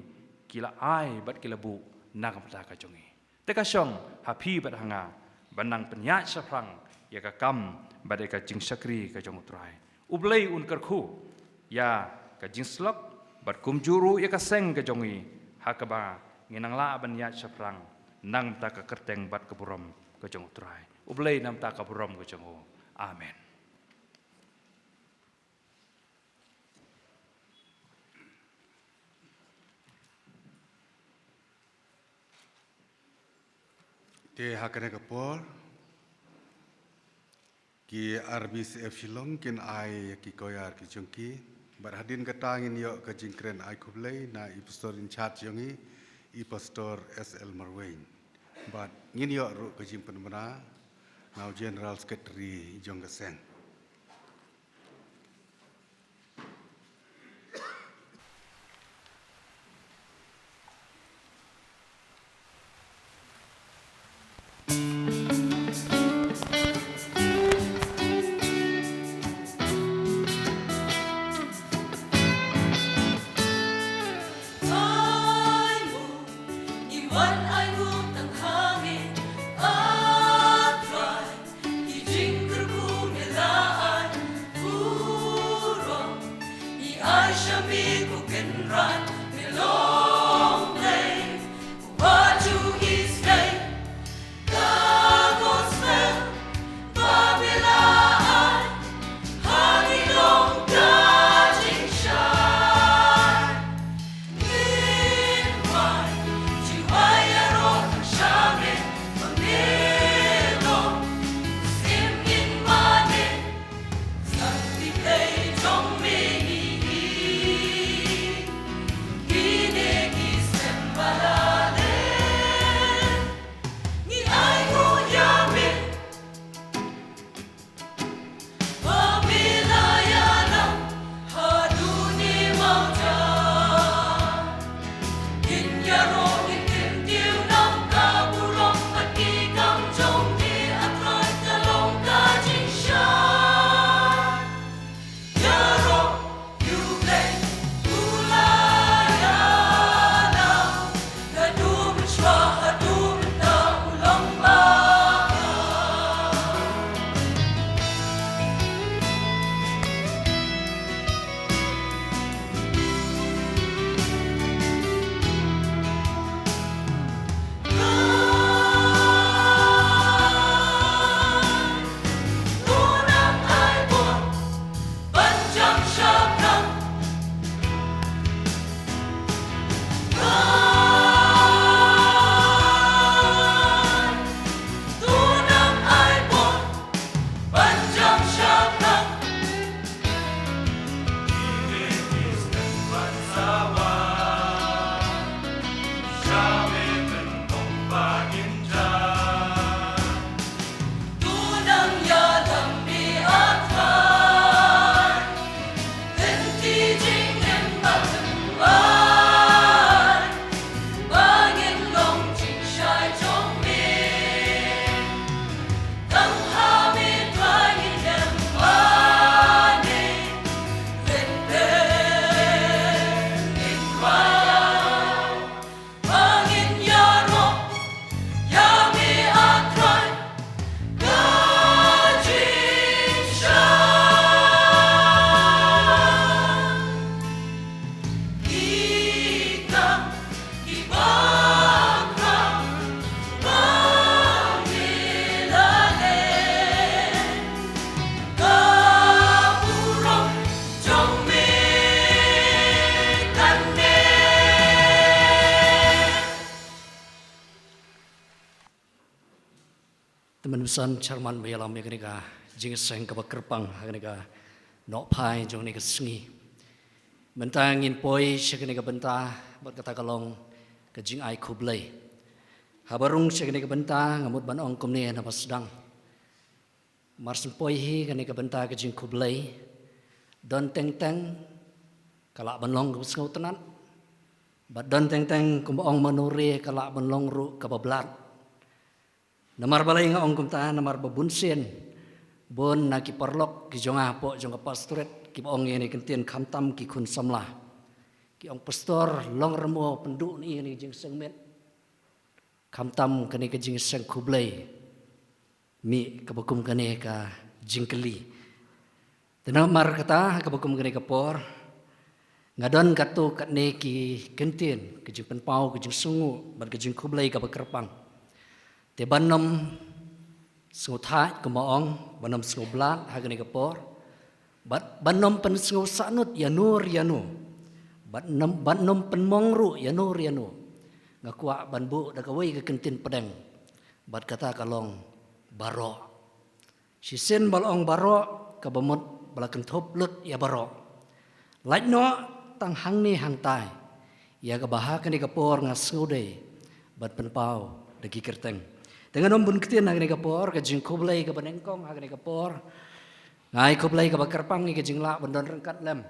ki la ai bad ki la buh na ka bynta ka jong ngi. Te ka shong ha phi bad ha nga ban nang pynïaid shaphrang ïa ka kam bad ïa ka jingshakri ka jong U Trai. U Blei un kyrkhu ïa ka jingsyllok bad kumjuh ruh ïa ka seng ka jong ngi, ha kaba ngin nang lah ban ïaid shaphrang na ka bynta ka kyrteng bad ka burom ka jong U Trai. U Blei na ka bynta ka burom ka jong u. Amen. Te ha kane ka por, ki R B C F Shillong kin ai ïa ki koyar ki jong ki. Bad hadien kata ngin ïoh ka jingkren ai khublei na i pastor in charge jong ngi, i pastor S L Marwein. Bad ngin ïoh ruh ka jingpynbna na u general secretary jong ka seng. Te mynsan chairman ba ïalam ïa kane ka jingïaseng kaba kyrpang ha kane ka nohphai jong kane ka sngi. Mynta ngin poi sha kane ka bynta bad kata ka long ka jingai khublei. Haba rung sha kane ka bynta nga mut ban ong kumne na ba sdang. Mar shen poi hi kane ka bynta ka jingkhublei, don teng teng ka lah ban long kaba sngewtynnat, bad don teng teng kumba ong ma u nongri ka lah ban long ruh kaba blat. Namar balei nga ong kumta? Namar ba bun sien, bun na ki paralok ki jong nga hapoh jong ka pastorate kiba ong ïa kane ka ktien, khamtam ki khun samla, ki ong, "Pastor, long rmo pynduh noh ïa kane ka jingseng miet, khamtam kane ka jingseng khublei, mih kaba kum kane ka jingkylli." Te namar kata, ha kaba kum kane ka por, nga don katto katne ki kyntien, ka jingpynpaw, ka jingsngew, bad ka jingkhublei kaba kyrpang. Te ban ym sngewthait, kumba ong, ban ym sngewblat ha kane ka por, bad ban ym pynsngewsahnud ïano re ïano, bad ym, ban ym pynmong ruh ïano re ïano, nga kwah ban buh da kawei ka kyntien pdeng, bad kata ka long baroh. Shisien ba la ong baroh, kaba mut ba la kynthup lut ïa baroh. Lait noh tang hangne hangtai ïa kaba ha kane ka por nga sngewdei ban pynpaw da ki kyrteng. Te ngan ym bun ktien ha kane ka por, ka jingkhublei kaba nyngkong ha kane ka por, nga ai khublei kaba kyrpang ïa ka jinglah ban don ryngkat lem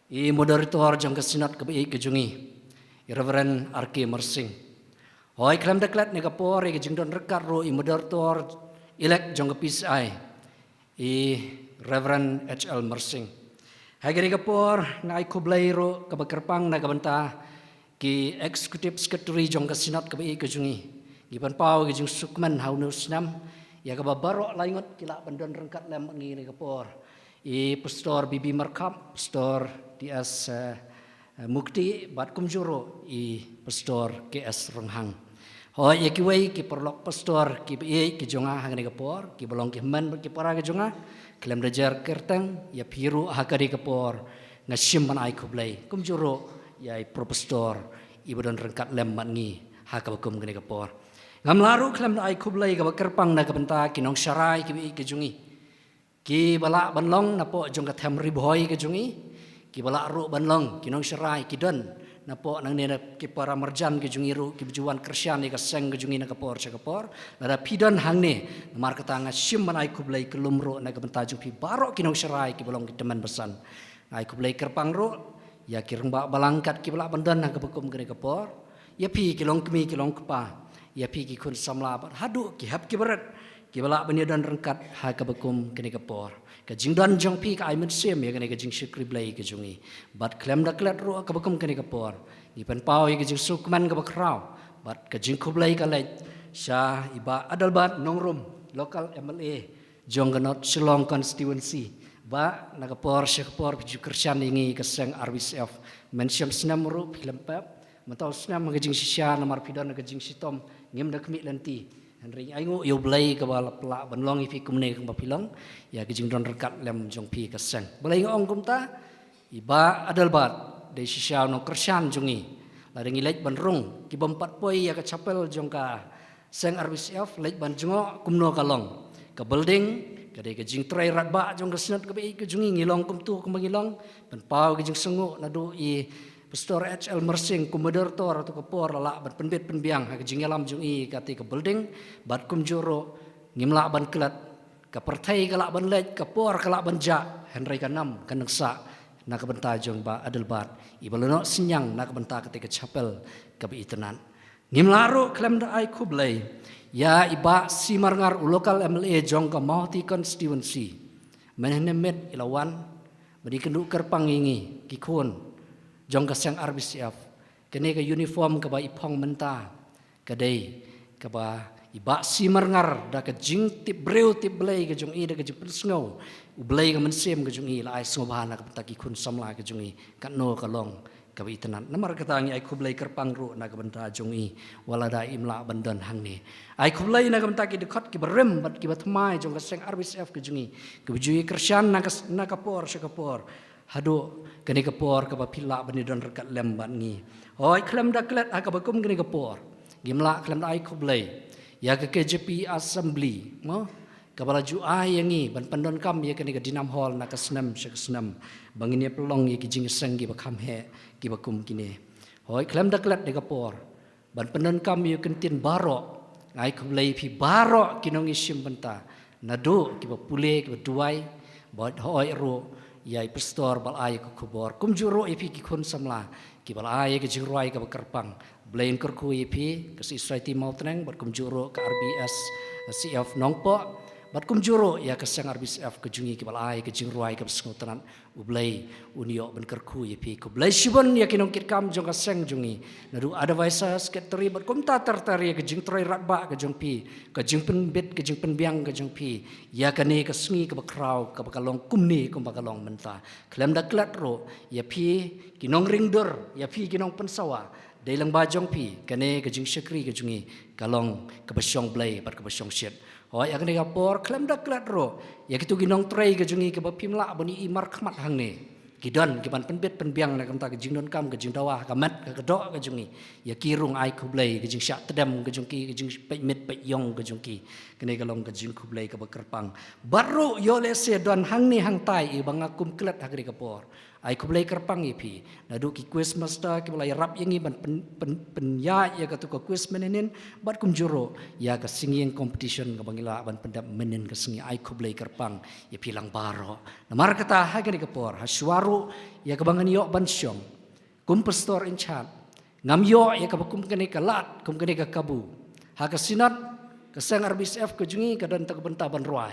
i moderator jong ka Synod kaba ïeit ka jong ngi, i Reverend R K Marsing. Hooid, khlem da klet ha kane ka por, ïa ka jingdon ryngkat ruh i moderator elect jong ka P C I, i Reverend H L Marsing. Ha kane ka por, nga ai khublei ruh kaba kyrpang na ka bynta ki Executive Secretary jong ka Synod kaba ïeit ka jong ngi. Ngi pynpaw ïa ka jingsngewkmen ha une u snem ïa kaba baroh lai ngut ki lah ban don ryngkat lem bad ngi ha kane ka por. I Pastor B B Markhap, Pastor T S, eh, eh, Mukti, bad kumjuh ruh i Pastor K S Ronghang. Hooid, ïa kiwei ki paralok pastor kiba ïeit ki jong nga ha kane ka por, kiba long ki hynmen bad ki para ki jong nga, khlem da jer kyrteng, ïa phi ruh ha kane ka por nga shim ban ai khublei. Kumjuh ruh ïa i Pro Pastor iba don ryngkat lem bad ngi ha kaba kum kane ka por. Ngam lah ruh khlem da ai khublei kaba kyrpang na ka bynta ki nongsharai kiba ïeit ki jong ngi, kiba lah ban long napoh jong ka them Ri Bhoi ka jong ngi, kiba lah ruh ban long ki nongsharai ki don napoh nangne na ki para marjan ki jong ngi ruh, kiba ju wan kyrshan ïa ka seng ka jong ngi na ka por sha ka por. Lada phi don hangne, namar kata nga shim ban ai khublei khlem ruh na ka bynta jong phi baroh ki nongsharai kiba long ki tymmen basan. Nga ai khublei kyrpang ruh ïa ki rangbah balang kat kiba lah ban don ha kaba kum kane ka por, ïa phi ki longkmie ki longkpa, ïa phi ki khun samla, bad haduh ki hep ki barit kiba lah ban ïadon ryngkat ha kaba kum kane ka por. Ka jingdon jong phi ka ai mynsiem ïa kane ka jingshakri Blei ka jong ngi. Bad khlem da klet ruh ha kaba kum kane ka por, ngi pynpaw ïa ka jingsngewkmen kaba khraw bad ka jingkhublei ka leit sha i Bah Adelbert Nongrum, local M L A jong ka North Shillong constituency. Bah, na ka por sha ka por phi ju kyrshan ïa ngi ka seng R B C F. Mynshem snem ruh phi khlem pep, mynta u snem ha ka jingshisha namar phi don ha ka jingshitom, ngim da khmih lynti. Hynrei ai nguh ïa U Blei kaba la pynlah ban long ïa phi kumne kumba phi long, ïa ka jingdon ryngkat lem jong phi ka seng. Balei nga ong kumta? I Bah Adelbert dei shisha u nongkyrshan jong ngi. Lada ngi leit ban rung, ki bym pat poi ïa ka chapel jong ka seng R B C F, leit ban jngoh kumno ka long. Ka building ka dei ka jingtrei radbah jong ka Synod kaba ïeit ka jong ngi, ngi long kumto kumba ngi long. Pynpaw ka jingsngew naduh i Pastor H L Marsing kum moderator, hato ka por la lah ban pynbit pynbiang ha ka jingïalam jong i katei ka building, bad kumjuh ruh ngim lah ban klet. Ka pyrthei ka lah ban leit, ka por ka lah ban jah, hynrei ka nam kan nang sah na ka bynta jong Bah Adelbert, iba la noh synñiang na ka bynta katei ka chapel kaba itynnat. Ngim lah ruh khlem da ai khublei ïa i Bah C Marngar, u local M L A jong ka Mawhati constituency. Mynhynnin miet i la wan ban ïakynduh kyrpang ïa ngi ki khun jong ka seng R B C F. Kane ka uniform kaba i phong mynta, ka dei kaba i Bah C Marngar, da ka jingtip briew tip Blei ka jong i, da ka jingpynsngew U Blei, ka mynsiem ka jong i la ai sngewbha na ka bynta ki khun samla ka jong i, katno ka long kaba itynnat. Namar kata ngi ai khublei kyrpang ruh na ka bynta jong i, wat lada im lah ban don hangne. Ai khublei na ka bynta ki dkhot kiba rim bad kiba thymmai jong ka seng R B C F ka jong i, kiba ju ïa kyrshan na ka, na ka por sha ka por, haduh kane ka por kaba phi lah ban ïadon ryngkat lem bad ngi. Hooid, khlem da klet ha kaba kum kane ka por, ngim lah khlem da ai khublei ïa ka K J P Assembly, mo, kaba la ju ai ïa ngi ban pyndonkam ïa kane ka Dinam Hall na ka snem sha ka snem, ba ngin ïa pynlong ïa ki jingïaseng kiba kham heh kiba kum kine. Hooid, khlem da klet ha ka por ban pyndonkam ïa u kyntien baroh, nga ai khublei ïa phi baroh ki nongïashim bynta, naduh kiba pule, kiba duwai, bad hooid ruh ïa i pastor ba la ai ka khubor. Kumjuh ruh ïa phi ki khun samla kiba la ai ka jingrwai kaba kyrpang. Blei un kyrkhu ïa phi ka Society Mawtneng, bad kumjuh ruh ka R B S C F Nongpoh, bad kumjuh ruh ïa ka seng R B C F ka jong ngi kiba la ai ka jingrwai kaba sngewtynnat. U Blei un ïoh ban kyrkhu ïa phi. Khublei shibun ïa ki nongkitkam jong ka seng jong ngi, naduh advisor, secretary, bad kumta ter ter, ïa ka jingtrei radbah ka jong phi, ka jingpynbit, ka jingpynbiang ka jong phi ïa kane ka sngi kaba khraw, kaba ka long kumne kumba ka long mynta. Khlem da klet ruh ïa phi ki nongringdur, ïa phi ki nongpynsawa, dei lyngba jong phi kane ka jingshakri ka jong ngi ka long kaba shong Blei bad kaba shong shit. Hooid, ha kane ka por khlem da klet ruh ïa kito ki nongtrei ka jong ngi kiba phim lah ban ïohi markhmat hangne. Ki don ki ban pynbit pynbiang na ka bynta ka jingdonkam, ka jingdawa, ka met, ka doh ka jong ngi. Ïa ki ruh nga ai khublei, ka jingshah tdem ka jong ki, ka jingpeit miet peit ïong ka jong ki. Kane ka long ka jingkhublei kaba kyrpang. Bad ruh ïoh lehse don hangne hangtai iba nga kum klet ha kane ka por. Ai khublei kyrpang ïa phi. Naduh ki quiz master kiba la ïarap ïa ngi ban pyn, pyn, pynïaid ïa kato ka quiz mynhynnin, bad kumjuh ruh ïa ka singing competition kaba ngi lah ban pyndep mynhynnin ka sngi. Ai khublei kyrpang ïa phi lang baroh. Namar kata ha kane ka por, ha shuwa ruh ïa kaba ngan ïoh ban shong kum pastor in charge, ngam ïoh ïa kaba kum kane ka lad, kum kane ka kabu. Ha ka Synod, ka seng R B C F ka jong ngi ka don tang ka bynta ban rwai.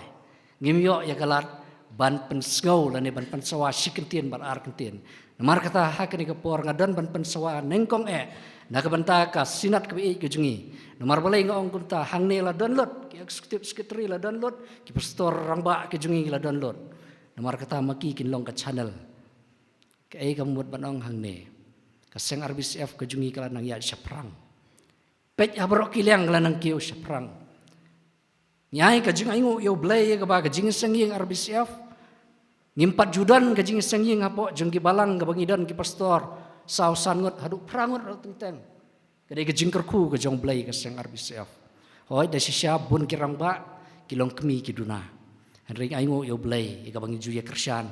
Ngim ïoh ïa ka lad ban pynsngew lane ban pynsawa shi kyntien bad ar kyntien. Namar kata ha kane ka por nga don ban pynsawa nyngkong eh na ka bynta ka Synod kaba ïeit ka jong ngi. Namar balei nga ong kumta? Hangne la don lut ki executive secretary, la don lut ki pastor rangbah ka jong ngi, la don lut. Namar kata ma ki kin long ka channel. Kaei ka mut ban ong hangne, ka seng R B C F ka jong ngi ka la nang ïaid shaphrang. Peit ha baroh ki liang ka la nang kiew shaphrang. Ngi ai ka jingainguh ïa U Blei ïa kaba ka jingïaseng ïing R B C F, ngim pat ju don ka jingïaseng ïing hapoh jong ki balang kaba ngi don ki pastor saw san ngut haduh phra ngut ruh teng teng. Ka dei ka jingkyrkhu ka jong U Blei ka seng R B C F. Hooid, da shisha bun ki rangbah ki long kmie ki duna. Hynrei nga ainguh ïa U Blei ïa kaba ngi ju ïakyrshan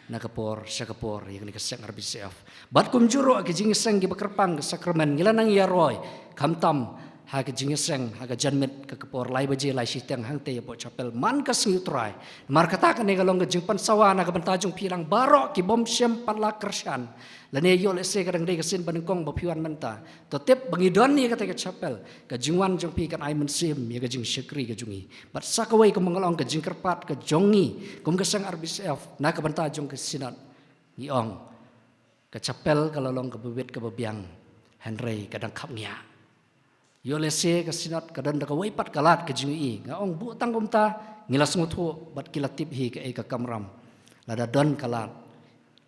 na ka por sha ka por ïa kane ka seng R B C F. Bad kumjuh ruh ka jingïaseng kiba kyrpang, ka sakramen, ngi la nang ïaroi khamtam ha ka jingïaseng ha ka janmiet ka, ka por lai baje lai shiteng hangtei hapoh chapel man ka sngi U Trai. Namar kata kane ka long ka jingpynsawa na ka bynta jong phi lang baroh ki bym shym pat la kyrshan lane ïoh lehse ka dang dei ka sien ba nyngkong ba phi wan mynta. To tip ba ngi don ïa katei ka chapel, ka jingwan jong phi kan ai mynsiem ïa ka jingshakri ka jong ngi. Bad sa kawei, kum ba nga la ong, ka jingkyrpad ka jong ngi kum ka seng R B C F na ka bynta jong ka Synod, ngi ong ka chapel ka la long kaba bit kaba biang, hynrei ka dang khapngiah. Ïoh lehse ka Synod ka don da kawei pat ka lad ka jingïohi. Nga ong buh tang kumta, ngi la sngewthuh bad ki la tip hi kaei ka kamram. Lada don ka lad,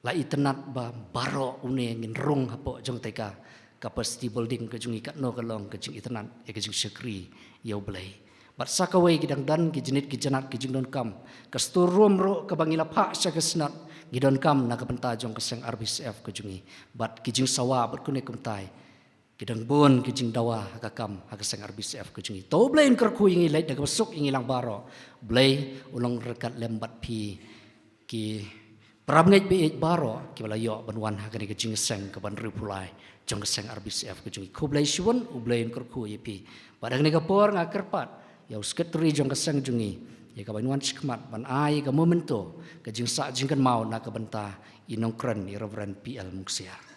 la itynnad ba baroh une ngin rung hapoh jong katei ka capacity building ka jong ngi, katno ka long ka jingitynnad ïa ka jingshakri ïa U Blei. Bad sa kawei, ki dang don ki jingit ki janat ki jingdonkam, ka store room ruh kaba ngi la phah sha ka Synod ngi donkam na ka bynta jong ka seng R B C F ka jong ngi. Bad ki jingsawa bad kumne kumtai, ki dang bun ki jingdawa ha ka kam ha ka seng R B C F ka jong ngi. To U Blei un kyrkhu ïa ngi, leit da kaba suk ïa ngi lang baroh. U Blei un long ryngkat lem bad phi ki parabangeit ba ïeit baroh kiba la ïoh ban wan ha kane ka jingïaseng kaban riewpulai jong ka seng R B C F ka jong ngi. Khublei shibun, U Blei un kyrkhu ïa phi. Bad ha kane ka por nga kyrpad ïa u secretary jong ka seng jong ngi ïa kaban wan shakhmat ban ai ka memento, ka jingsah jingkynmaw na ka bynta i nongkren, i Reverend P L Muksiar.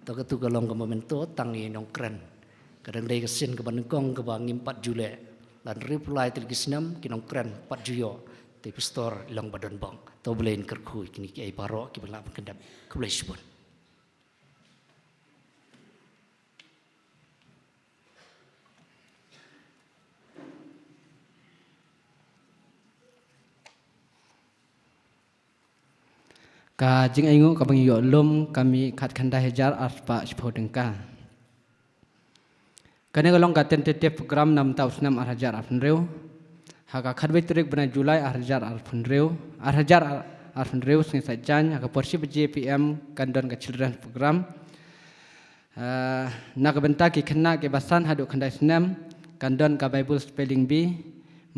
To katu ka long ka memento tang i nongkren. Ka dang dei ka sien kaba nyngkong kaba ngim pat ju leh. Lada riewpulai tylli ki snem ki nongkren pat ju ïoh te pastor i long ba don bok. To U Blei un kyrkhu ïa kine kiei baroh kiba ngi lah ban kyndep. Khublei shibun. Ka jingainguh kaba ngi ïoh lum ka mih khatkhyndai hajar arspah shiphew tyngka. Kane ka long ka tentative program na bynta u snem ar hajar arphew hynriew. Ha ka khatwei tarik bnai July ar hajar arphew hynriew, ar hajar arphew hynriew, sngi Saitjaiñ, ha ka por shi baje P M kan don ka children's program. Ah, na ka bynta ki khynnah kiba san haduh khyndai snem kan don ka Bible Spelling Bee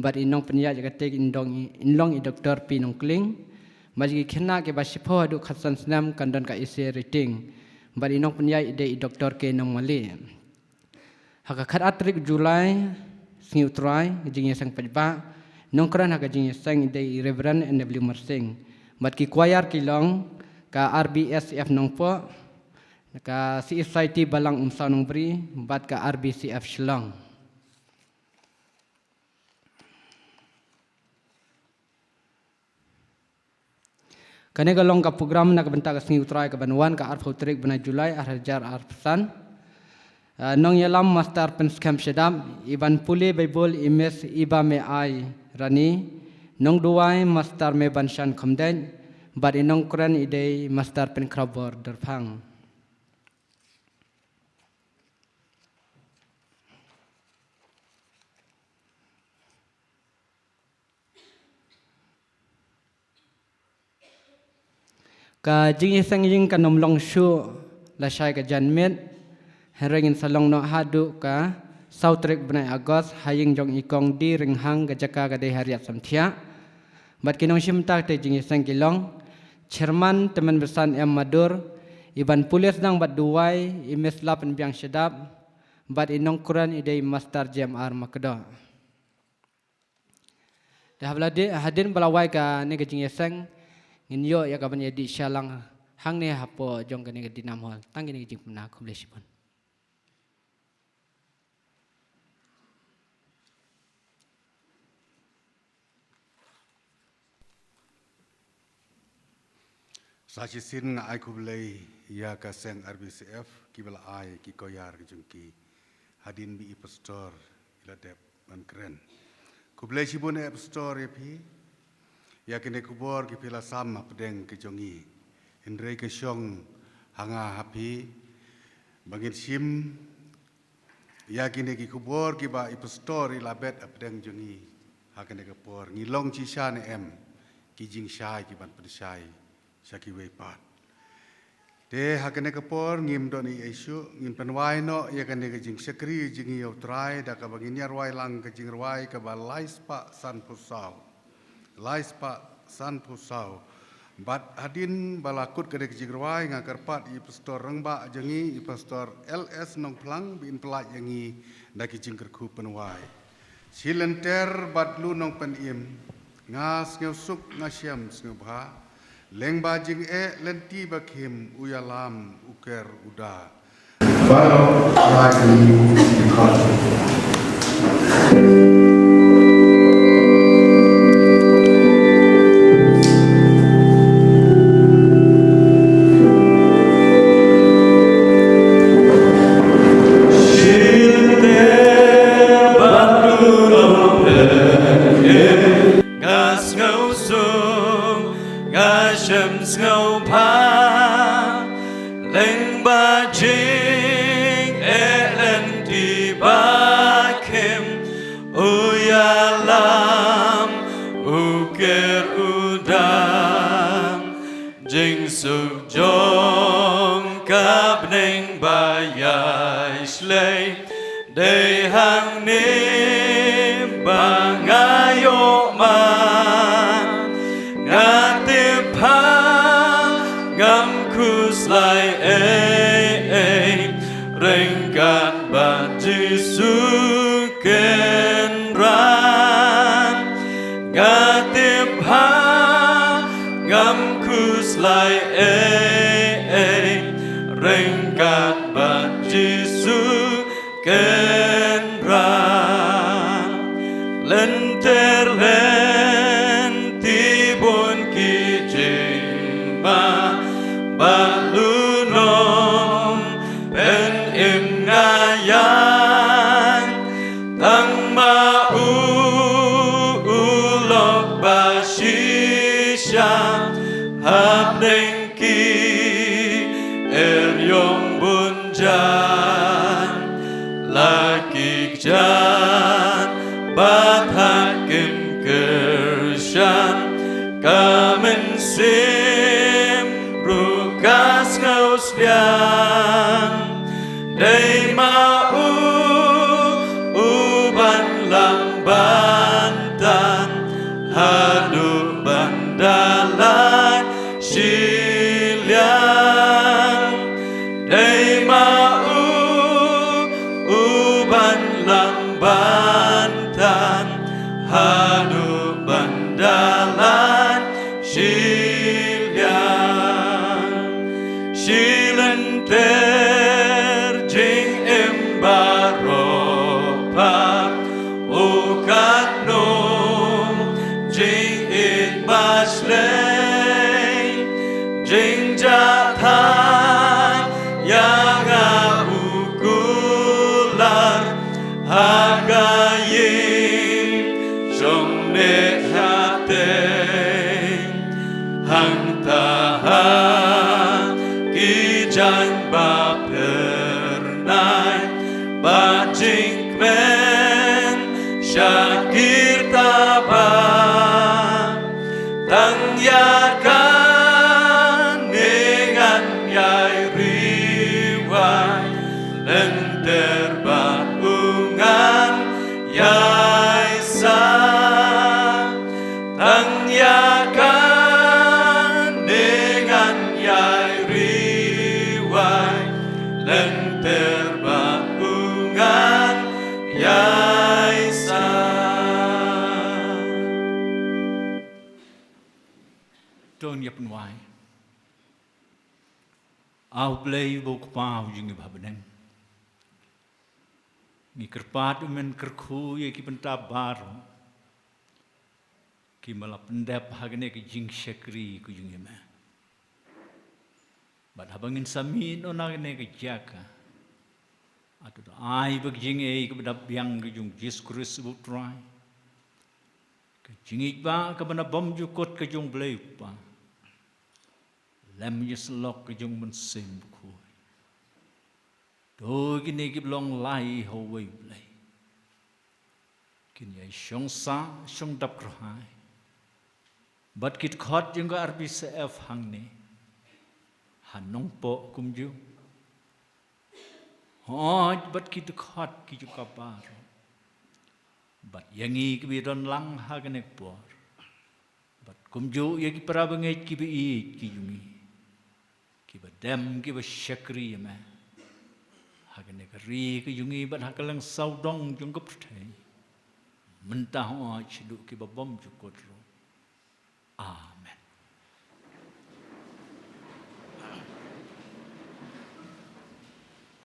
bad i nongpynïaid ïa kata in dong i, in long i Doktor P Nongkling. Bad ki khynnah kiba shiphew haduh khatsan snem kan don ka essay writing. Bad i nongpynïaid i dei i Doktor K Nongmali. Ha ka khatar tarik July, sngi U Trai, jingïaseng paidbah, nongkren ha ka jingïaseng i dei i Reverend N W Marsing. Bad ki choir ki long ka R B S F Nongpoh, ka C S I T Balang Umsaw Nongbri, bad ka R B C F Shillong. Kane ka long ka program na ka bynta ka sngi U Trai ka ban wan ka arphew tarik bnai July arhajar arphew san. Ah, nongïalam Master Pynskhem Shadap, iban pule Baibl i Miss Iba Meai Rani, nongduwai Master Mebanshan Khymdeit, bad i nongkren i dei Master Pynkhrabor Dyrphang. Ka jingïaseng ïing kan ym long shuh lashai ka janmiet, hynrei ngin sa long noh haduh ka saw tarik bnai August ha ïing jong i Kong D Ringhang, ka jaka ka dei ha Riat Samthiah. Bad ki nongshim bynta katei ka jingïaseng ki long Chairman Tymmen Basan M Madur, iban pule sdang bad duwai i Miss Lapynbiang Shadap, bad i nongkren i dei Master J M R Makdoh. Te haba la dei, hadien ba la wai kane ka jingïaseng, ngin ïoh ïa ka ban ïadih sha lang hangne hapoh jong kane ka Dinam Hall. Tang kine ki jingpynbna, khublei shibun. Sa shisien nga ai khublei ïa ka seng R B C F kiba la ai ki choir ki jong ki hadien ba i pastor i la dep ban kren. Khublei shibun eh pastor ïa phi ïa kine ki khubor ki phi la sam hapdeng ki jong ngi. Hynrei ka shong ha nga ha phi ba ngin shim ïa kine ki khubor kiba i pastor i la bet hapdeng jong ngi. Ha kane ka por ngi long shisha ne em ki jingshai ki ban pynshai sha kiwei pat. Te ha kane ka por ngim don ei ei shuh, ngin pynwai noh ïa kane ka jingshakri jong ngi ïa U Trai da kaba ngin ïa rwai lang ka jingrwai kaba lai spah sanphew saw. Lai spah sanphew saw. Bad hadien ba la kut kane ka jingrwai nga kyrpad ïa i pastor rangbah jong ngi, i pastor L S Nongphlang, ba in pyllait ïa ngi da ki jingkyrkhu pynwai. Shi lynter bad lu nongpynim, nga sngewsuk nga shem sngewbha, lyngba jingeh lynti ba khim u ïalam u ker u da. Baroh lai ka ïing ki khot. Nga sngewsuk, nga shem sngewbha, lyngba jingeh lynti ba khim, u ïalam u ker u da. Jingsuk jong ka bneng ba ïai shlei dei hangne ba nga ïoh man. Nga tip ba ngam khuslai ei ei, ryngkat bad Jisu kynrad. Nga tip ba ngam khuslai ei ei, ryngkat bad Jisu kynrad. Lynter lynti bun ki jingma ba lu nongpynim nga ïaid, tang ma u, u lok ba shisha hapdeng ki eriong bun jan. La ki kjat bad ha kin kyrshan, ka mynsiem ruh ka sngew sliang. Dei ma u, u ban lang ban tan haduh ban da la Ei ma u, u ban lam ban tan, haduh ban da lait shiliang. Shilynter jingim baroh pap, u katno jingïeit ba shlei, jingjahthait ïa nga u kular ha ka ïing shong ne hateng. Hangta ha ki jaiñ ba phyrnai bad jingkmen sha ki rta ba, tang ïa kane ngan ïai ri wai, lynter bad u ngan ïai sah. Tang ïa kane ngan ïai ri wai, lynter bad u ngan ïai sah. To ngin ïa pynwai. A Blei uba u Kpa jong ngi ba ha bneng, ngi kyrpad, u men kyrkhu ïa ki bynta baroh kiba la pyndep ha kane ka jingshakri ka jong ngi, me. Bad haba ngin sa mih noh na kane ka jaka, hato to ai ba ka jingaiei kaba da biang ka jong u Jisu Khrist uba u Trai, ka jingïeit ba kaba na bymjukut ka jong u Blei u Kpa, lem ïa ka syllok ka jong u Mynsiem Bakhuid, to kine kiba long lai ha uwei u Blei kin ïai shong sah shong dap kyrhai bad ki dkhot jong ka R B C F hangne ha Nongpoh kumjuh, hooid, bad ki dkhot ki jong ka baroh, bad ïa ngi kiba ïadon lang ha kane ka por, bad kumjuh ïa ki para bangeit kiba ïeit ki jong ngi, kiba dem kiba shakri ïa me ha kane ka ri ka jong ngi bad ha kylleng sawdong jong ka pyrthei, mynta, hooid, shaduh kiba bymjukut ruh. Amen.